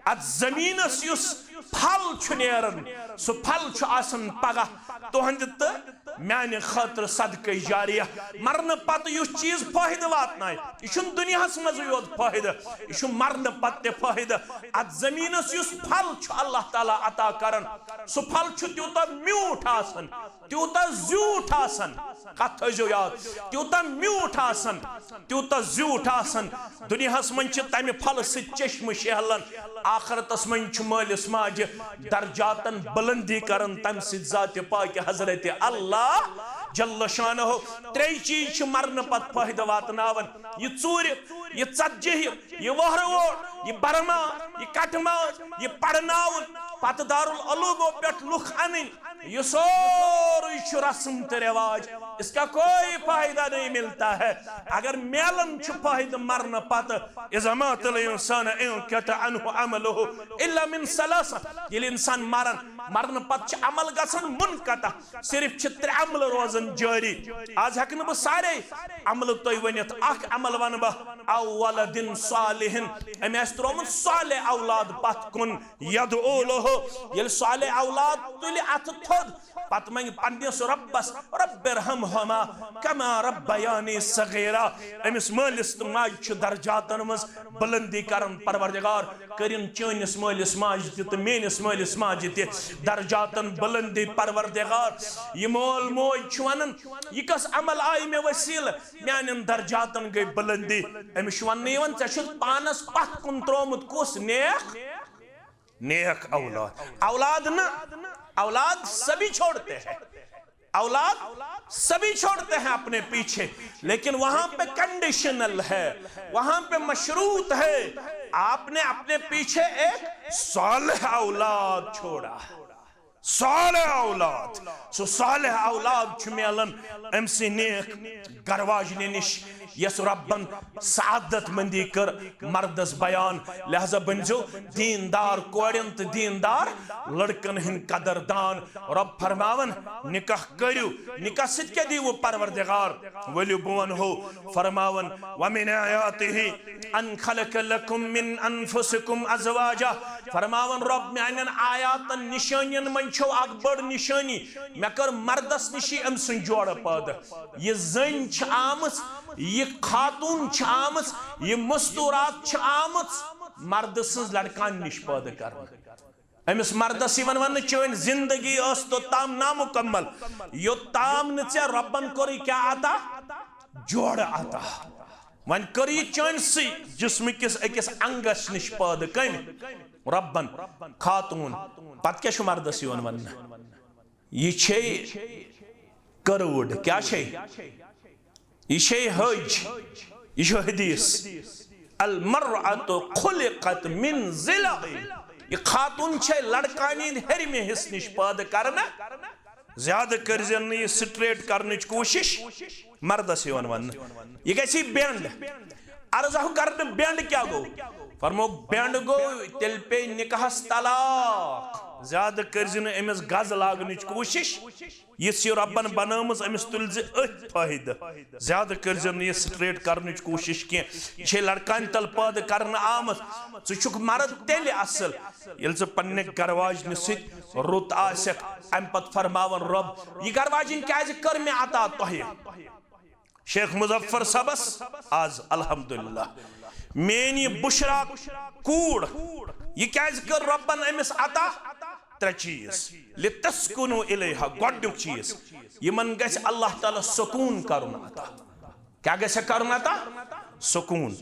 اتھ زٔمیٖنس یُس پھل چھُ نیران، سُہ پھل چھُ آسان پگاہ تُہنٛدِ تہٕ میانہِ خٲطرٕ صدقے جاریہ۔ مرنہٕ پتہٕ یُس چیٖز فٲیدٕ واتنایہِ، یہِ چھُنہٕ دُنیاہس منٛزٕے یوت فٲیدٕ، یہِ چھُ مرنہٕ پتہٕ تہِ فٲیدٕ۔ اتھ زٔمیٖنس یُس پھل چھُ اللہ تعالیٰ عطا کران، سُہ پھل چھُ تیوٗتاہ میوٗٹھ آسان، تیوٗتاہ زیوٗٹھ آسان، کتھ تھٲیزیو یاد، تیوٗتاہ میوٗٹھ آسان، تیوٗتاہ زیوٗٹھ آسان۔ دُنیاہس منٛز چھِ تمہِ پھلہٕ سۭتۍ چشمہٕ شیہلان، آخرتس منٛز چھُ مٲلِس ماجہِ درجاتن بلندی کران تمہِ سۭتۍ ذاتِ پاکہِ حضرت اللہ جل شانہ۔ ترٛے چیٖز چھِ مرنہٕ پتہٕ فٲیدٕ واتناوان۔ یہِ ژوٗرِ، یہِ ژتجی، یہِ وۄہرٕ ووٹ، یہِ برما، یہِ کٹہٕ ماز، یہِ پرناوُن، پتہٕ دارالعلومو پٮ۪ٹھ لُکھ انٕنۍ، یہِ سورُے چھُ رسم تہٕ رواج۔ اس کا کوئی فائدہ نہیں ملتا ہے۔ اگر میلان چھُ فٲیدٕ مرنہٕ پتہٕ، اذا مات الانسان انقطع عنہ عمله الا من ثلاث۔ ییٚلہِ انسان مران، مرنہٕ پتہٕ چھِ عمل گژھان منقطع، صرف چھِ ترٛےٚ عملہٕ روزان جٲری۔ آز ہٮ۪کہٕ نہٕ بہٕ سارے عملہٕ تۄہہِ ؤنِتھ، اکھ عمل ونہٕ بہٕ، او ولد صالح، أمۍ آسہِ ترٛوومُت صالح اولاد پتھ کُن، یدعو لہ، ییٚلہِ صالح اولاد تُلہِ اتھٕ تھوٚد، پتہٕ منگہِ پننِس رۄبس، رب ارحمہما کما ربیانی صغیرا۔ أمِس مٲلِس تہٕ ماجہِ چھُ درجاتن منٛز بلندی کران پروردگار۔ کٔرِن چٲنِس مٲلِس ماجہِ تہِ تہٕ میٲنِس مٲلِس ماجہِ تہِ درجاتن بلندی پروردگار۔ یہِ مول موج چھُ ونان، یہِ کس عمل آیہِ مےٚ وسیلہٕ؟ میانٮ۪ن درجاتن گٔے بلندی۔ أمِس چھُ وننہٕ یِوان، ژےٚ چھُتھ پانس پتھ کُن ترٛوومُت کُس؟ نیک، نیک اولاد۔ اولاد نہ، اولاد سبھی چھوڑتے ہیں، اولاد سبھی چھوڑتے ہیں اپنے پیچھے، لیکن وہاں پہ کنڈیشنل ہے، وہاں پہ مشروط ہے، آپ نے اپنے پیچھے ایک صالح اولاد چھوڑا۔ صالح اولاد، سُہ صالح اولاد چھُ میلان أمۍ سٕے نیک گرواجنہِ نِش، یس رۄبن سعادت مندی کٔر مردس بیان۔ لہذا بٔنزیو دیندار کورٮ۪ن تہٕ دیندار لڑکن ہٕنٛدۍ قدردان۔ رۄب فرماوان، نکاح کٔرِو، نکاح سۭتۍ کیٛاہ دِیِو پروردگار؟ ؤلِو بہٕ ونہو۔ فرماوان، ومن آیاتہ ان خلق لکم من انفسکم ازواجا۔ فرماوان رۄب، میانٮ۪ن آیاتن، نشٲنین منٛز چھو اکھ بٔڑ نشٲنی، مےٚ کٔر مردس نِشی أمۍ سٕنٛز جوڑٕ پٲدٕ۔ یہِ زٔنۍ چھِ آمٕژ، یہِ خاتوٗن چھِ آمٕژ، یہِ مستوٗرات چھِ آمٕژ مردٕ سٕنٛز لڑکان نِش پٲدٕ کرنہٕ۔ أمِس مردس یِوان وننہٕ، چٲنۍ زندگی ٲس توٚتام نامُکمل، یوٚتام نہٕ ژےٚ رۄبن کوٚرُے کیٛاہ عطا؟ جوڑٕ عطا۔ وۄنۍ کٔر یہِ چٲنۍ سٕے جسمہٕ کِس أکِس انگس نِش پٲدٕ۔ کٔمۍ؟ رۄبن۔ خاتوٗن۔ پتہٕ کیٛاہ چھُ مردس یِوان وننہٕ؟ یہِ چھے کٔروٕڑ۔ کیٛاہ چھے؟ یہِ چھے حج، یہِ چھُ حدیث، المرأة خلقت من ضلع۔ یہِ خاتوٗن چھے لڑکانہِ ہٕنٛدِ ہیٚرمہِ حصہٕ نِش پٲدٕ کرنہٕ۔ زیادٕ کٔرزٮ۪ن نہٕ یہِ سٹریٹ کرنٕچ کوٗشش، مردس یِوان وننہٕ۔ یہِ گژھِ بینڈ۔ عرض ہو کرنہٕ، بینڈ کیٛاہ گوٚو؟ فرموو، بینڈ گوٚو، تیٚلہِ پیٚیہِ نکاحس طلاق۔ زیادٕ کٔرزِ نہٕ أمِس گز لاگنٕچ کوٗشش۔ یِژھ یہِ رۄبن بنٲومٕژ، أمِس تُلۍ زِ أتھۍ فٲیدٕ۔ زیادٕ کٔرزٮ۪ن نہٕ یہِ سٹریٹ کرنٕچ کوٗشش کینٛہہ۔ یہِ چھے لڑکانہِ تل پٲدٕ کرنہٕ آمٕژ۔ ژٕ چھُکھ مرد تیٚلہِ اصل، ییٚلہِ ژٕ پننہِ گرواجنہِ سۭتۍ رُت آسکھ۔ امہِ پتہٕ فرماوان رۄب، یہِ گرواجِنۍ کیازِ کٔر مےٚ عطا تۄہہِ؟ شیخ مظفر صٲبس آز الحمدللہ میٲنۍ یہِ بشرا کوٗر، یہِ کیازِ کٔر رۄبن أمِس عطا؟ ترٛےٚ چیٖز۔ لِتَسْكُنُوا إِلَيْهَا، گۄڈٕنیُک چیٖز، یِمن گژھِ اللہ تعالیٰ سکوٗن کرُن عطا۔ کیٛاہ گژھِ کرُن عطا؟ سکوٗن۔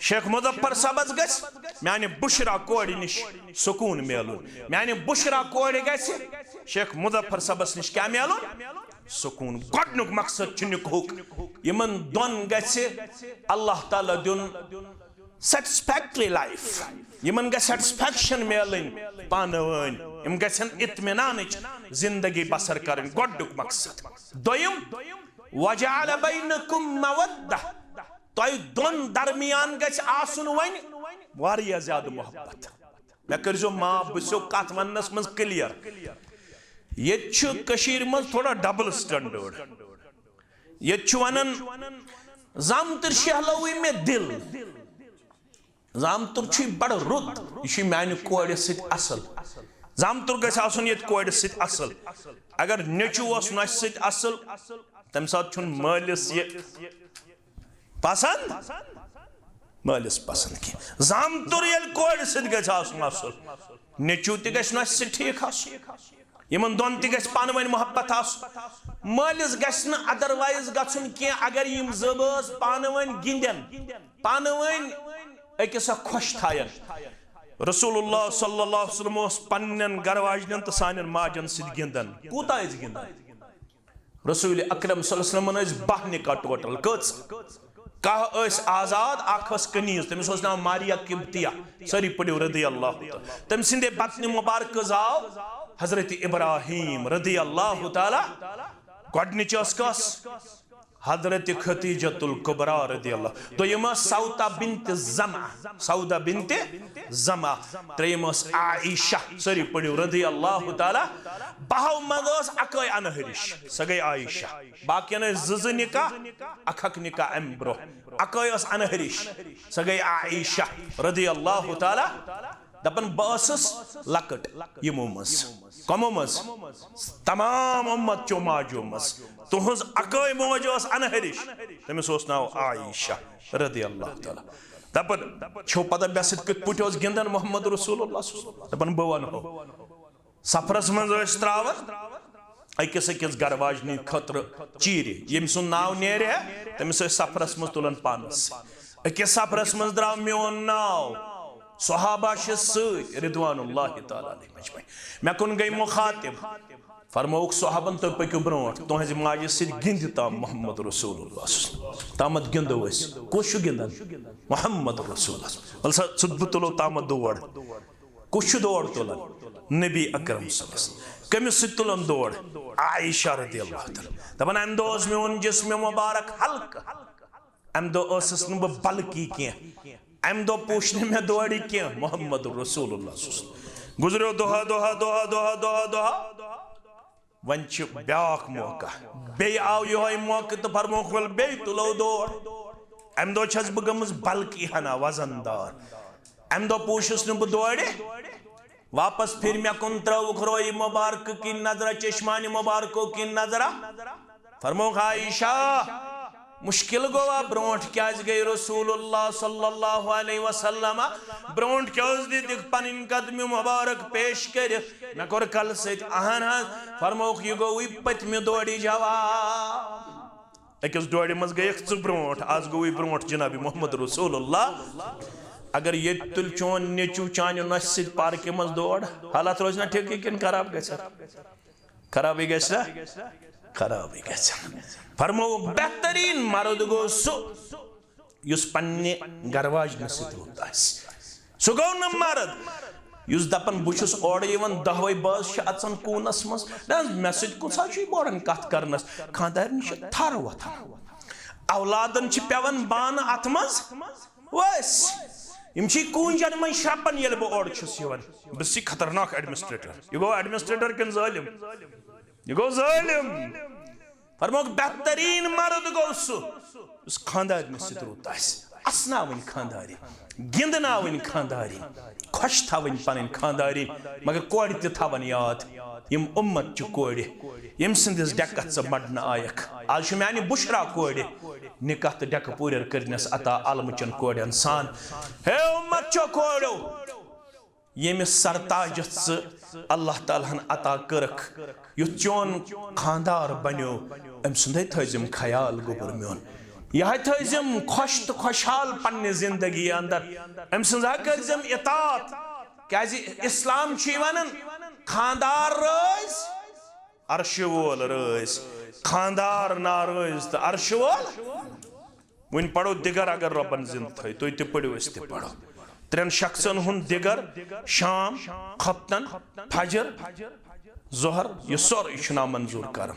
شیخ مظفر صٲبس گژھِ میانہِ بشرا کورِ نِش سکوٗن میلُن، میانہِ بشرا کورِ گژھِ شیخ مظفر صٲبس نِش کیٛاہ میلُن؟ سکوٗن۔ گۄڈٕنیُک مقصد چھُ نکاحُک، یِمن دۄن گژھِ اللہ تعالیٰ دیُن سیٹسفیکٹری لائف، یِمن گژھِ سیٹسفیکشن میلٕنۍ پانہٕ وٲنۍ، یِم گژھن اطمینانٕچ زندگی بسر کرٕنۍ۔ گۄڈٕنیُک مقصد۔ دوٚیِم، وجعل بینکم مودہ، تۄہہِ دۄن درمیان گژھِ آسُن وۄنۍ واریاہ زیادٕ محبت۔ مےٚ کٔرزیو معاف، بہٕ چھُسو کتھ وننس منٛز کلیئر۔ ییٚتہِ چھُ کٔشیٖرِ منٛز تھوڑا ڈبل سٹینڈرڈ۔ ییٚتہِ چھُ ونان، زامتٕر شہلوٕے مےٚ دِل۔ زامتُر چھُے بڑٕ رُت، یہِ چھُے میانہِ کورِ سۭتۍ اصل۔ زامتُر گژھِ آسُن ییٚتہِ کورِ سۭتۍ اصل۔ اگر نیٚچوٗ اوس نۄشہِ سۭتۍ اصل، تمہِ ساتہٕ چھُنہٕ مٲلِس یہِ پسند، مٲلِس پسند کینٛہہ۔ زامتُر ییٚلہِ کورِ سۭتۍ گژھِ آسُن اصل، نیٚچوٗ تہِ گژھِ نۄشہِ سۭتۍ ٹھیٖک آسُن۔ یِمن دۄن تہِ گژھِ پانہٕ ؤنۍ محبت آسُن۔ مٲلِس گژھِ نہٕ otherwise گژھُن کینٛہہ۔ اگر یِم زٕ بٲژ پانہٕ ؤنۍ گِنٛدن، پانہٕ ؤنۍ أکِس اکھ خۄش تھاین۔ رسول اللہ صلی اللہ علیہ وسلم اوس پننٮ۪ن گرٕ واجنٮ۪ن تہٕ سانٮ۪ن ماجن سۭتۍ گِنٛدان۔ کوٗتاہ ٲسۍ گِنٛدان؟ رسول اکرم صلی اللہ علیہ وسلمن ٲسۍ باہ نکاح ٹوٹل۔ کٔژ؟ کاہ ٲسۍ آزاد، اکھ ٲس کنیز، تٔمِس اوس ناو ماریا قبطیہ۔ سٲری پٔرِو رضی اللہ تعالیٰ۔ تٔمۍ سٕنٛدے بطنِ مبارکہٕ زاو حضرت ابراہیم رضی اللہ تعالیٰ۔ گۄڈٕنِچ ٲس کۄس؟ حضرت خدیجۃ الکبریٰ رضی اللہ۔ دوٚیِم ٲس سودا بنت زمعہ، سودا بنت زمعہ۔ ترٛیٚیِم ٲس عائشہ، سٲری پٔرِو رضی اللہ تعالیٰ۔ بہو منٛز ٲس اکٲے انہٕ ہرِش، سۄ گٔے عائشہ۔ باقین ٲسۍ زٕ زٕ نکاح، اکھ اکھ نکاح امہِ برونٛہہ۔ اکٲے ٲس انہٕ ہرِش، سۄ گٔے عائشہ رضی اللہ تعالیٰ۔ دپان، بہٕ ٲسٕس لۄکٕٹ یِمو منٛز۔ کمو منٛز؟ تمام امت چو ماجو منٛز۔ تُہنٛز اکٲے موج ٲس انہٕ ہرِش، تٔمِس اوس ناو عائشہ رضی اللہ تعالیٰ۔ دپان، چھو پتہ مےٚ سۭتۍ کِتھ پٲٹھۍ اوس گِنٛدان محمد رسول اللہ صلی اللہ علیہ وسلم؟ دپان، بہٕ ونہو۔ سفرس منٛز ٲسۍ تراوان أکِس أکِس گرٕ واجنہِ خٲطرٕ چیٖرِ، ییٚمۍ سُنٛد ناو نیرِ ہے، تٔمِس ٲسۍ سفرس منٛز تُلان پانس سۭتۍ۔ أکِس سفرس منٛز درٛاو میون ناو، صحابہ چھِ سۭتۍ رضوان اللہ تعالیٰ علیہم اجمعین۔ مےٚ کُن گٔے مخاطب، فرمووُکھ صحابن، تُہۍ پٔکِو برونٛٹھ، تُہنٛزِ ماجہِ سۭتۍ گِنٛدِ تام محمد رسول اللہ صلی اللہ علیہ وسلم۔ تامتھ گِنٛدو أسۍ۔ کُس چھُ گِنٛدان؟ محمد رسول اللہ۔ وَلہٕ سا، ژٕ، بہٕ تُلو تامتھ دور۔ کُس چھُ دور تُلان؟ نبی اکرم صلی اللہ علیہ وسلم۔ کٔمِس سۭتۍ تُلان دور؟ عائشہ رضی اللہ تعالیٰ۔ دپان، امہِ دۄہ اوس میون جسم مبارک ہلکہٕ، امہِ دۄہ ٲسٕس نہٕ بہٕ بلکی کینٛہہ، امہِ دۄہ پوٗچھ نہٕ مےٚ دورِ کینٛہہ، محمد رسول اللہ صلی اللہ علیہ وسلم۔ گُزریو دۄہا، دۄہا، دۄہا، دۄہا، دۄہا، دۄہا۔ وۄنۍ چھُ بیٛاکھ موقع۔ بیٚیہِ آو یِہوٚے موقعہٕ تہٕ فرمووُکھ، "ول بیٚیہِ تُلو دور۔" اَمہِ دۄہ چھَس بہٕ گٔمٕژ بلکی ہنا وزن دار۔ اَمہِ دۄہ پوٗشُس نہٕ بہٕ دورِ۔ واپس پھِرِ مےٚ کُن، ترٲوُکھ رویہِ مُبارکہٕ کِنۍ نظرہ، چشمانِ مُبارکو کِنۍ نظرہ۔ فرمووُکھ، عائشہ، مشکل گوٚوا؟ برونٛٹھ کیٛازِ گٔے رسول اللہ صلی اللہ علیہ وسلم؟ برونٛٹھ کیٛازِ دِتِکھ پنٕنۍ قدمہِ مبارک پیش کٔرِتھ؟ مےٚ کوٚر کلہٕ سۭتۍ اہن حظ۔ فرمووُکھ، یہِ گوٚوُے پٔتمہِ دورِ جواب۔ أکِس دورِ منٛز گٔیَکھ ژٕ برونٛٹھ، از گوٚوُے برونٛٹھ جناب محمد رسول اللہ۔ اگر ییٚتہِ تُلہِ چون نیٚچوٗ چانہِ نۄشہِ سۭتۍ پارکہِ منٛز دور، حالات روزِ نا ٹھیٖکٕے کِنہٕ خراب گژھِ؟ خرابٕے گژھِ نا؟ خرابٕے گژھِ۔ فرمووُکھ، بہتریٖن مرد گوٚو سُہ یُس پننہِ گرواجنہِ سۭتۍ رُت آسہِ۔ سُہ گوٚو نہٕ مرد یُس دپان، بہٕ چھُس اورٕ یِوان، دۄہوے بٲژ چھِ اژان کوٗنس منٛز۔ نہ حظ، مےٚ سۭتۍ کُس حظ چھُ یہِ بوران کتھ کرنس؟ خانٛدارنہِ چھِ تھر وۄتھان، اولادن چھِ پٮ۪وان بانہٕ اتھ منٛز ؤسۍ۔ یِم چھِ کوٗنجن منٛز شرپان ییٚلہِ بہٕ اورٕ چھُس یِوان۔ بہٕ چھُس یہِ خطرناک ایڈمنسٹریٹر۔ یہِ گوٚو ایڈمنسٹریٹر کِنہٕ ظٲلِم؟ یہِ گوٚو ظٲلِم۔ فرمووُکھ، بہتریٖن مرد گوٚو سُہ یُس خانٛدارنہِ سۭتۍ رُت آسہِ۔ اسناوٕنۍ خانٛدارِنۍ، گِنٛدناوٕنۍ خانٛدارِنۍ، خۄش تھاوٕنۍ پنٕنۍ خانٛدارِنۍ، مگر کورِ تہِ تھاوَن یاد، یِم اُمت چہِ کورِ، ییٚمۍ سٕنٛدِس ڈٮ۪کس ژٕ مڈنہٕ آیکھ۔ از چھُ میانہِ بشرا کورِ نکاح تہٕ ڈٮ۪کہٕ پوٗرٮ۪ر کٔرنس عطا عالمہٕ چٮ۪ن کورٮ۪ن سان۔ ہے اُمت چو کورٮ۪و، ییٚمِس سرتاجس ژٕ اللہ تعالیٰ ہن عطا کٔرٕکھ، یُتھ چون خانٛدار بنیو، أمۍ سُنٛدے تھٲیزٮ۪م خیال گوٚبُر میون۔ یِہے تھٲیزٮ۪م خۄش تہٕ خۄشحال پننہِ زندگی اندر۔ أمۍ سٕنٛز ہا کٔرزٮ۪م اطاعت، کیازِ اسلام چھُے ونان، خانٛدار رٲزۍ، عرشہِ وول رٲزۍ، خانٛدار ناراض تہٕ عرشہِ وول۔ وۄنۍ پرو دِگر، اگر رۄبن زِندٕ تھٲے، تُہۍ تہِ پٔرِو، أسۍ تہِ پرو۔ ترٛٮ۪ن شخصن ہُنٛد دِگر، شام، خۄفتن، فجر، ظہر، یہِ سورُے چھُ نامنظوٗر کران۔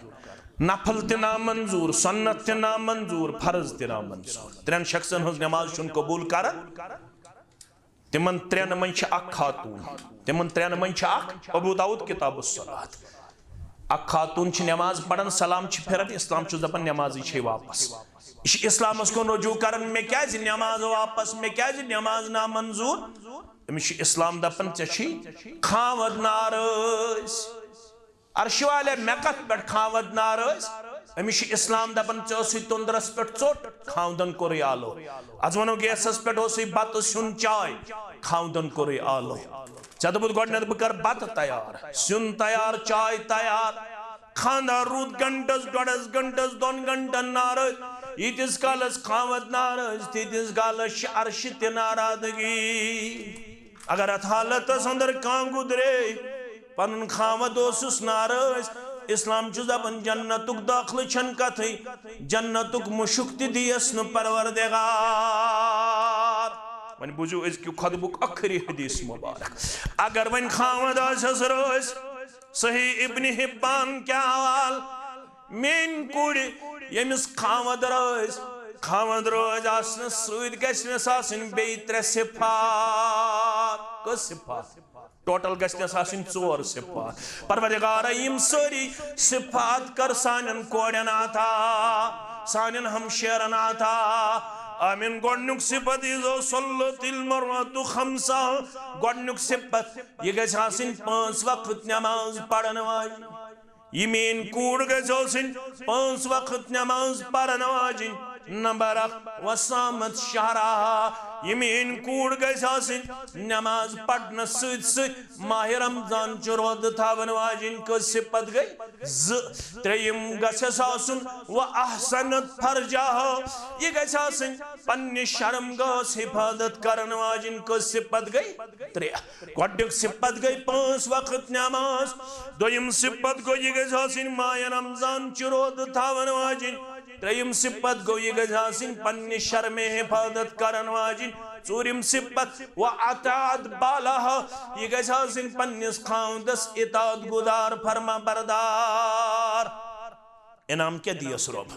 نفل تہِ نامنظوٗر، سنت تہِ نامنظوٗر، فرض تہِ نامنظوٗر۔ ترٛٮ۪ن شخصن ہٕنٛز نماز چھُنہٕ قبوٗل کران۔ تِمن ترٛٮ۪ن منٛز چھِ اکھ خاتوٗن، تِمن ترٛٮ۪ن منٛز چھِ اکھ، ابو داؤد کتاب الصلاۃ۔ اکھ خاتوٗن چھِ نماز پران، سلام چھِ پھِران، اسلام چھُس دپان نمازٕے چھے واپس۔ یہِ چھُ اسلامس کُن رجوع کران، مےٚ کیازِ نماز واپس، مےٚ کیازِ نماز نامنظور؟ أمِس چھُ اسلام دپان، ژےٚ چھُے خاوند ناراض۔ عرشہِ والے، مےٚ کتھ پٮ۪ٹھ خاوند ناراض؟ أمِس چھُ اسلام دپان، ژےٚ اوسُے توٚندرس پٮ۪ٹھ ژوٚٹ، خاوندن کوٚرُے آلو۔ از ونو گیسس پٮ۪ٹھ اوسُے بتہٕ سیُن چاے، خاوندن کوٚرُے آلو۔ ژےٚ دوٚپُتھ گۄڈٕنٮ۪تھ بہٕ کرٕ بتہٕ تیار، سیُن تیار، چاے تیار۔ خانٛدار روٗد گھنٹس، ڈۄڈس گھنٹس، دۄن گھنٹن ناراض۔ ییٖتِس کالس خاوند ناراض، تیٖتِس کالس چھِ عرشہِ تہِ ناراضگی۔ اگر اتھ حالتس اندر کانٛہہ گُزرے، پنُن خاوند اوسُس ناراض، اسلام چھُ دپان جنتُک دٲخلہٕ چھنہٕ کتھٕے، جنتُک مُشُک تہِ دِیس نہٕ پروردگار۔ وۄنۍ بوٗزِو أزکہِ خطبُک ٲخری حدیث مبارک۔ اگر وۄنۍ خاوند آسٮ۪س رٲضۍ، صحیح ابن حبان کہِ حوالہٕ، میٲنۍ کورِ ییٚمِس خاوند رٲضۍ، خاوند رٲضۍ آسنس سۭتۍ گژھنس آسٕنۍ بیٚیہِ ترٛےٚ صفات۔ کٔژ صفات؟ ٹوٹل گژھنس آسٕنۍ ژور صفات۔ پروردگارا، یِم سٲری صفات کر سانٮ۪ن کورٮ۪ن عطا، سانٮ۪ن ہمشیرن عطا۔ آمین۔ گۄڈنیُک صفت، اذا صلت المرأة خمسها۔ گۄڈنیُک صفت، یہِ گژھِ آسٕنۍ پانٛژھ وقت نماز پرن واجِنۍ۔ یہِ میٲنۍ کوٗر گژھِ آسٕنۍ پانٛژھ وقت نماز پرن واجِنۍ۔ نمبر اکھ، وصامت شہرہا۔ یہِ میٲنۍ کوٗر گژھِ آسٕنۍ نماز پرنس سۭتۍ سۭتۍ ماہِ رمضان چہِ روزٕ تھاون واجِنۍ۔ کٔژ صفت گٔے؟ زٕ۔ ترٛیٚیِم گژھٮ۪س آسُن، واحصنت فرجہا۔ یہِ گژھِ آسٕنۍ پننہِ شرم گاہس حفاظت کرن واجِنۍ۔ کٔژ صفت گٔے؟ ترٛےٚ۔ گۄڈنیُک صفت گٔے پانٛژھ وقت نماز۔ دوٚیِم صفت گوٚو، یہِ گژھِ آسٕنۍ ماہِ رمضان چہِ روزٕ تھاون واجِنۍ۔ ترٛیٚیِم صفت گوٚو، یہِ گژھِ آسٕنۍ پننہِ شرمہِ حفاظت کرن واجِنۍ۔ ژوٗرِم صفت، واطاعت بالہا، یہِ گژھِ آسٕنۍ پننِس خاوندس اطاعت گزار، فرما بردار۔ انعام کیٛاہ دِیَس رۄب؟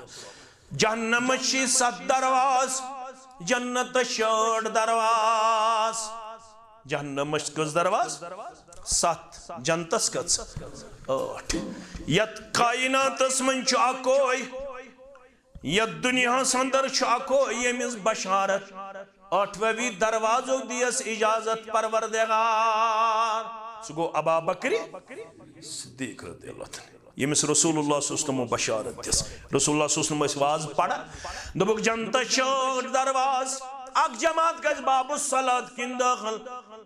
جہنمس چھِ ستھ درواز، جنتس شٲٹھ درواز۔ جہنمس کٔژ درواز؟ ستھ۔ جنتس کٔژ؟ ٲٹھ۔ یتھ کائناتس منٛز چھُ اکوے، یتھ دُنیاہس اندر چھُ اکوے، ییٚمِس بشارت ٲٹھوَوی دروازو دِیَس اجازت پروردگار۔ سُہ گوٚو ابا بکر صدیق رضی اللہ تعالیٰ عنہ، ییٚمِس رسول اللہ صلی اللہ علیہ وسلمو بشارت دِژ۔ رسول اللہ صلی اللہ علیہ وسلم ٲسۍ واز پران، دوٚپُکھ، جنتس چھِ ٲٹھ دروازٕ، اکھ جماعت گژھِ باب الصلاۃ کِنۍ دٲخل،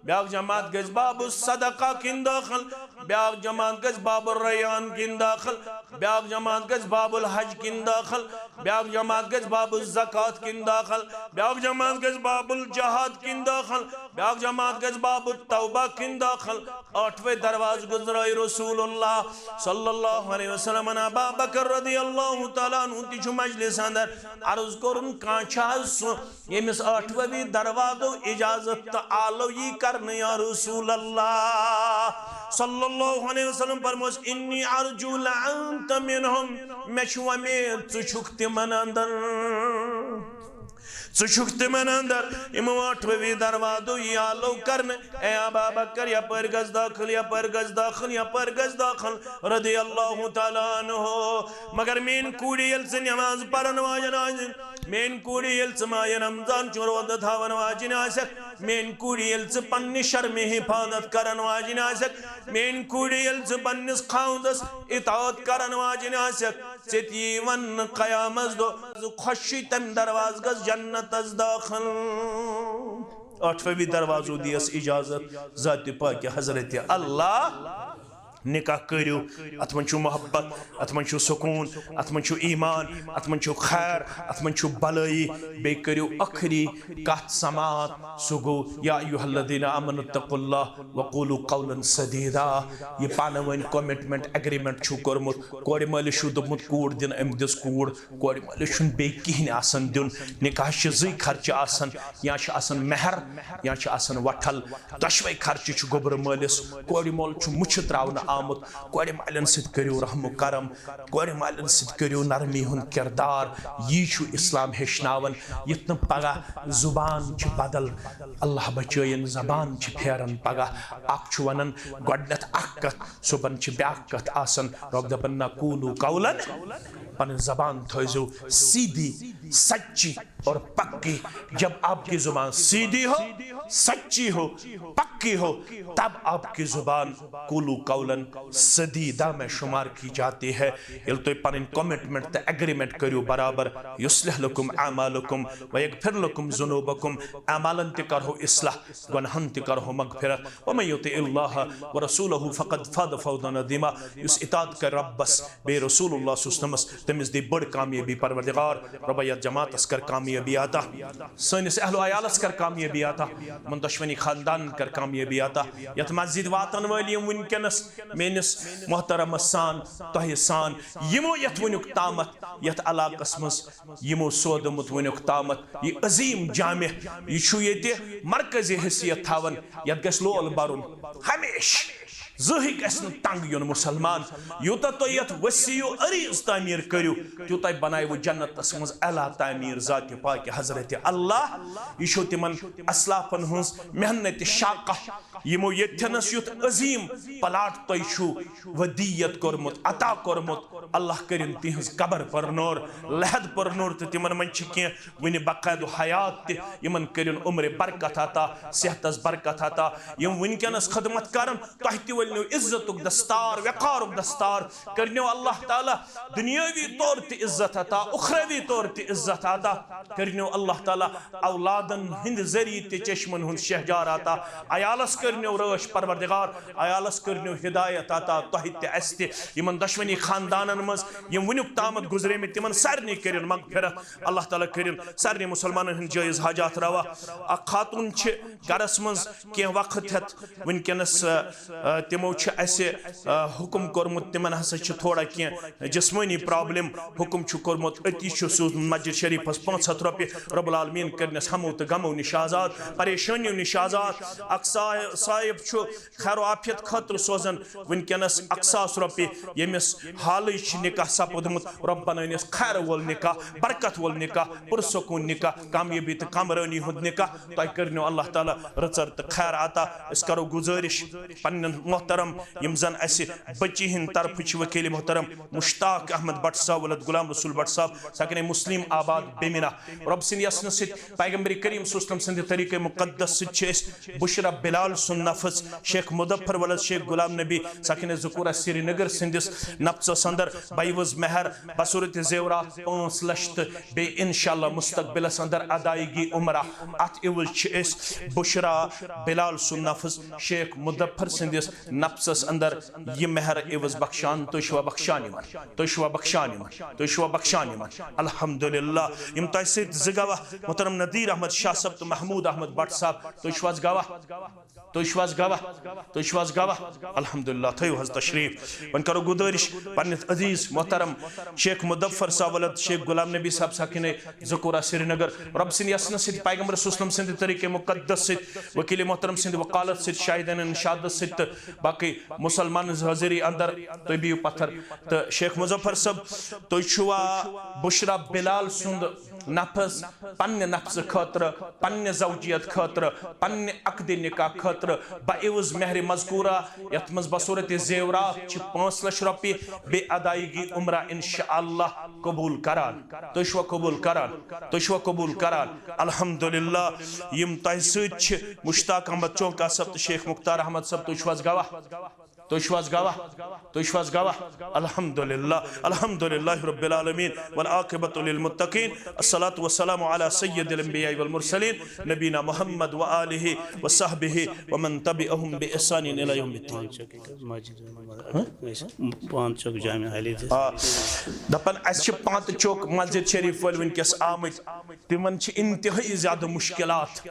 بیٛاکھ جماعت گژھِ باب الصدقہ کِنۍ دٲخل، بیٛاکھ جماعت گژھِ باب الریان کِنۍ دٲخل، بیٛاکھ جماعت گژھِ باب الحج کِنۍ دٲخل، بیٛاکھ جماعت گژھِ باب الزکوٰۃ کِنۍ دٲخل، بیٛاکھ جماعت گژھِ باب الجہاد کِنۍ دٲخل، بیٛاکھ جماعت گژھِ باب التوبہ کِنۍ دٲخل۔ ٲٹھوَے دروازٕ گُزرٲے رسول اللہ صلی اللہ علیہ وسلمن۔ ابا بکر رضی اللہ تعالیٰ عنہ تہِ چھُ مجلس اندر۔ عرض کوٚرُن، کانٛہہ چھا حظ سُہ ییٚمِس ٲٹھوَوی دروازو اجازت تہٕ آلو یی کرنہٕ، یا رسول اللہ صلی اللہ علیہ وسلم؟ فرموس، انی ارجو لانت منہم، مےٚ چھُ وۄمید ژٕ چھُکھ تِمن اندر، ژٕ چھُکھ تِمن اندر، یِمو ٲٹھوَوی دروازو یی آلو کرنہٕ۔ اے ابا بکر، یپٲرۍ گژھ دٲخل، یپٲرۍ گژھ دٲخل، یپٲرۍ گژھ دٲخل، رضی اللہ تعالیٰ عنہ۔ مگر میٲنۍ کوٗرِ، ییٚلہِ ژٕ نماز پرن واجٮ۪ن آسکھ، میٲنۍ کوٗرِ، ییٚلہِ ژٕ ماہِ رمضان چہِ روزٕ تھاون واجٮ۪ن آسکھ، میٲنۍ کوٗرِ، ییٚلہِ ژٕ پننہِ شرمہِ حفاظت کرن واجٮ۪ن آسکھ، میٲنۍ کوٗرِ، ییٚلہِ ژٕ پننِس خاوندس اطاعت کرن واجٮ۪ن آسکھ، ژےٚ تہِ یی وننہٕ قیامس دۄہ زِ خۄش چھُے تمہِ دروازٕ گژھ جنتس دٲخل۔ ٲٹھوَوی دروازو دِیَس اجازت ذاتِ پاکہِ حضرت اللہ۔ نکاح کٔرِو، اتھ منٛز چھُ محبت، اتھ منٛز چھُ سکوٗن، اتھ منٛز چھُ ایمان، اتھ منٛز چھُ خیر، اتھ منٛز چھُ بلٲیی۔ بیٚیہِ کٔرِو ٲخری کتھ سماعت، سُہ گوٚو، یا ایھا الذین آمنوا اتقوا اللہ وقولوا قولا سدیدا۔ یہِ پانہٕ ؤنۍ commitment agreement چھُو کوٚرمُت، کورِ مٲلِس چھُو دوٚپمُت کوٗر دِنہٕ، أمۍ دِژ کوٗر، کورِ مٲلِس چھُنہٕ بیٚیہِ کِہیٖنۍ آسان دیُن۔ نکاحس چھِ زٕے خرچہٕ آسان، یا چھُ آسان مہر، یا چھُ آسان وۄٹھل۔ دۄشوے خرچہٕ چھِ گوٚبرٕ مٲلِس۔ کورِ مول چھُ مُچھِ تراونہٕ آمُت۔ کورِ مالٮ۪ن سۭتۍ کٔرِو رحم و کرم، کورِ مالٮ۪ن سۭتۍ کٔرِو نرمی ہُنٛد کردار۔ یی چھُ اسلام ہیٚچھناوان، یُتھ نہٕ پگاہ زُبان چھِ بدل، اللہ بچٲیِن، زبان چھِ پھیران پگاہ۔ اکھ چھُ ونان گۄڈٕنٮ۪تھ اکھ کتھ، صُبحن چھِ بیاکھ کتھ آسان۔ رۄب دپان، نہ، قولوا قولا، پنٕنۍ زبان تھٲیزیو سیدھی، سچی اور پکی۔ جب آپ کی زبان سیدھی ہو، سچی ہو، پکی ہو، تب آپ کی زبان قولوا قولا سدیدا میں شمار کی جاتی ہے۔ ییٚلہِ تُہۍ پنٕنۍ commitment تہٕ agreement کٔرِو برابر، یصلح لکم اعمالکم ویغفر لکم ذنوبکم، اعمالن تہِ کرہو اصلاح، گۄنہن تہِ کرہو مغفرت۔ ومن یطع اللہ ورسولہ فقد فاز فوزا عظیما، یُس اطاعت کرِ ربس بیٚیہِ رسول اللہ صلی اللہ علیہ وسلمس، تٔمِس دی بٔڑ کامیٲبی پروردگار۔ رۄبا یتھ جماعتس کر کامیٲبی عطا، سٲنِس اہل و عیالس کر کامیٲبی عطا، یِمن دۄشوٕنی خاندانن کر کامیٲبی عطا۔ یتھ مسجد واتن وٲلۍ یِم وٕنکیٚنس میٲنِس محترمس سان، تۄہہِ سان، یِمو یتھ وٕنیُک تامتھ یتھ علاقس منٛز یِمو سودمُت وٕنیُک تامتھ یہِ عظیٖم جامع، یہِ چھُ ییٚتہِ مرکزی حیثیت تھاوان، یتھ گژھِ لول برُن ہمیشہٕ۔ زٕہٕے گژھِ نہٕ تنگ یُن مُسلمان۔ یوٗتاہ تُہۍ یتھ وسیع و عریض تعمیٖر کٔرِو، تیوٗتاہ بناوِ جنتس منٛز اعلیٰ تعمیٖر ذاتِ پاکِ حضرت اللہ۔ یہِ چھُ تِمن اسلافن ہٕنٛز محنت شاقہ، یِمو ییٚتھٮ۪نس یُتھ عظیٖم پلاٹ تۄہہِ چھُو ودیت کوٚرمُت، عطا کوٚرمُت۔ اللہ کٔرِن تِہنٛز قبر پرنور، لحد پرنور، تہٕ تِمن منٛز چھِ کینٛہہ وٕنہِ بقید و حیات تہِ، یِمن کٔرِن عمرِ برکت عطا، صحتس برکت عطا۔ یِم وٕنکیٚنس خدمت کرن، تۄہہِ تہِ ؤلنیو عزتُک دستار، وقارُک دستار، کٔرنیو اللہ تعالیٰ دُنیٲوی طور تہِ عزت عطا، اُخروی طور تہِ عزت عطا۔ کٔرنیو اللہ تعالیٰ اولادن ہٕنٛدِ ذٔریعہٕ تہِ چشمن ہُنٛد شہجار عطا۔ عیالس کٔرنیو رٲچھ پروردگار، عیالس کٔرنیو ہدایت عطا، تۄہہِ تہِ اسہِ تہِ، یِمن دۄشوٕنی خاندانن منٛز یِم وٕنیُک تامتھ گُزریمٕتۍ، تِمن سارنٕے کٔرِن مغفرت۔ اللہ تعالیٰ کٔرِن سارنٕے مُسلمانن ہٕنٛدۍ جٲیز حاجات روا۔ اکھ خاتوٗن چھِ گرس منٛز کینٛہہ وقت ہٮ۪تھ وٕنکیٚنس، آ، آ، تِمو چھُ اسہِ، آ، حُکم کوٚرمُت، تِمن ہسا چھِ تھوڑا کینٛہہ جسمٲنی problem۔ حُکم چھُ کوٚرمُت، أتی چھُ سوٗزمُت مسجد شریفس پانٛژھ ہتھ رۄپیہِ۔ رب العالمین کٔرنس ہمو تہٕ غمو نِش آزاد، پریشٲنیو نِش آزاد۔ اکھ صاح-، صاحب چھُ خیر و عافیت خٲطرٕ سوزان وٕنکیٚنس اکھ ساس رۄپیہِ، ییٚمِس حالٕے چھِ نکاح سپُدمُت۔ رۄب بنٲونس خیر وول نکاح، برکت وول نکاح، پُرسکوٗن نکاح، کامیٲبی تہٕ کامرٲنی ہُنٛد نکاح۔ تۄہہِ کٔرنو اللہ تعالیٰ رٕژر تہٕ خیر عطا۔ أسۍ کرو گُزٲرِش پننٮ۪ن محترم، یِم زن اسہِ بچی ہٕنٛدِ طرفہٕ چھِ، وکیل محترم مشتاق احمد بٹ صاحب ولد غلام رسول بٹ صاحب، ساکنِ مسلم آباد بیمنا۔ رۄب سٕنٛدِ یژھنہٕ سۭتۍ، پیغمبر کریم صلی اللہ علیہ وسلم سٕنٛدِ طریقہ مقدس سۭتۍ چھِ أسۍ بشرا بلال سُنٛد نفس شیخ مظفر ولد شیخ غلام نبی، ساکنِ ذکورہ سرینگر سٕنٛدِس نفسس اندر بعوض مہر بصورت زیورات پانٛژھ لچھ تہٕ بیٚیہِ انشاءاللہ مستقبلس اندر ادائیگی عمرہ۔ اتھ عوض چھِ أسۍ بشرا بلال سُنٛد نفس شیخ مظفر سٕنٛدِس نفسس اندر یہِ مہر عوض بخشان۔ تُہۍ چھِوا بخشان یِمن؟ تُہۍ چھِوا بخشان یِمن؟ تُہۍ چھِوا بخشان یِمن؟ الحمدللہ۔ یِم تۄہہِ سۭتۍ زٕ گواہ، محترم نذیر احمد شاہ صٲب تہٕ محمود احمد بٹ صٲب، تُہۍ چھِو حظ گواہ؟ تُہۍ چھِو حظ گواہ؟ تُہۍ چھِو حظ گواہ؟ الحمدللہ، تھٲیِو حظ تشریٖف۔ وۄنۍ کرو گُزٲرِش پننِس عزیٖز محترم شیخ مظفر صٲب ولد شیخ غلام نبی صٲب ساکنِ ذکورہ سرینگر، رۄب سٕنٛدِ یژھنہٕ سۭتۍ، پیغمبر صلی اللہ علیہ وسلم سٕنٛدِ طریقہ مقدس سۭتۍ، وکیل محترم سٕنٛدِ وکالت سۭتۍ، شاہدانِ انشادس سۭتۍ تہٕ باقٕے مُسلمان حٲضری اندر، تُہۍ بِہِو پتھر۔ تہٕ شیخ مظفر صٲب، تُہۍ چھِوا بشرا بلال سُنٛد نفس پننہِ نفسہٕ خٲطرٕ، پننہِ زوجیت خٲطرٕ، پننہِ عقدِ نکاح خٲطرٕ بعوض مہر مذکورہ، یتھ منٛز بصورت زیورات چھِ پانٛژھ لچھ رۄپیہِ، بیٚیہِ ادائیگی عمرہ انشاءاللہ قبول کران؟ تُہۍ چھِوا قبول کران؟ تُہۍ چھِوا قبول کران؟ الحمدللہ، یِم تۄہہِ سۭتۍ چھِ مشتاق احمد چونکا صٲب تہٕ شیخ مختار احمد صٲب، تُہۍ چھِو حظ گواہ؟ تُہۍ چھِو حظ گواہ؟ تُہۍ چھِو حظ گواہ؟ الحمدللہ، الحمدللہ رب العالمین، والعاقبۃ للمتقین، الصلاۃ والسلام علی سید الانبیاء والمرسلین، نبینا محمد و آلہ و صحبہ و من تبعہم بإحسان الی یوم الدین۔ پانٛژھ چوک جامع علی۔ آ، دپان اسہِ چھِ پانٛژھ چوک مسجد شریف وٲلۍ وٕنکیٚس آمٕتۍ، تِمن چھِ انتہٲئی زیادٕ مشکلات۔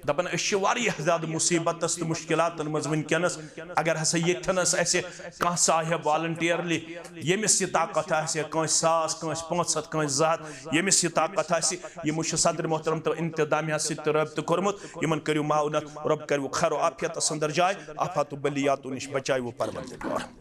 دپان أسۍ چھِ واریاہ زیادٕ مصیبتس تہٕ مشکلاتن منٛز وٕنکیٚنس۔ اگر ہسا ییٚتھٮ۪نس اسہِ کانٛہہ صاحب voluntarily، ییٚمِس یہِ طاقت آسہِ، کٲنٛسہِ ساس، کٲنٛسہِ پانٛژھ ہتھ، کٲنٛسہِ زٕ ہتھ، ییٚمِس یہِ طاقت آسہِ، یِمو چھُ صدر محترم تہٕ انتظامیہ سۭتۍ تہِ رٲبطہٕ کوٚرمُت، یِمن کٔرِو معاونت، رۄب کٔرِو خیر و عافیتس اندر جاے، آفات و بلیاتو نِش بچاوِو پروردگار۔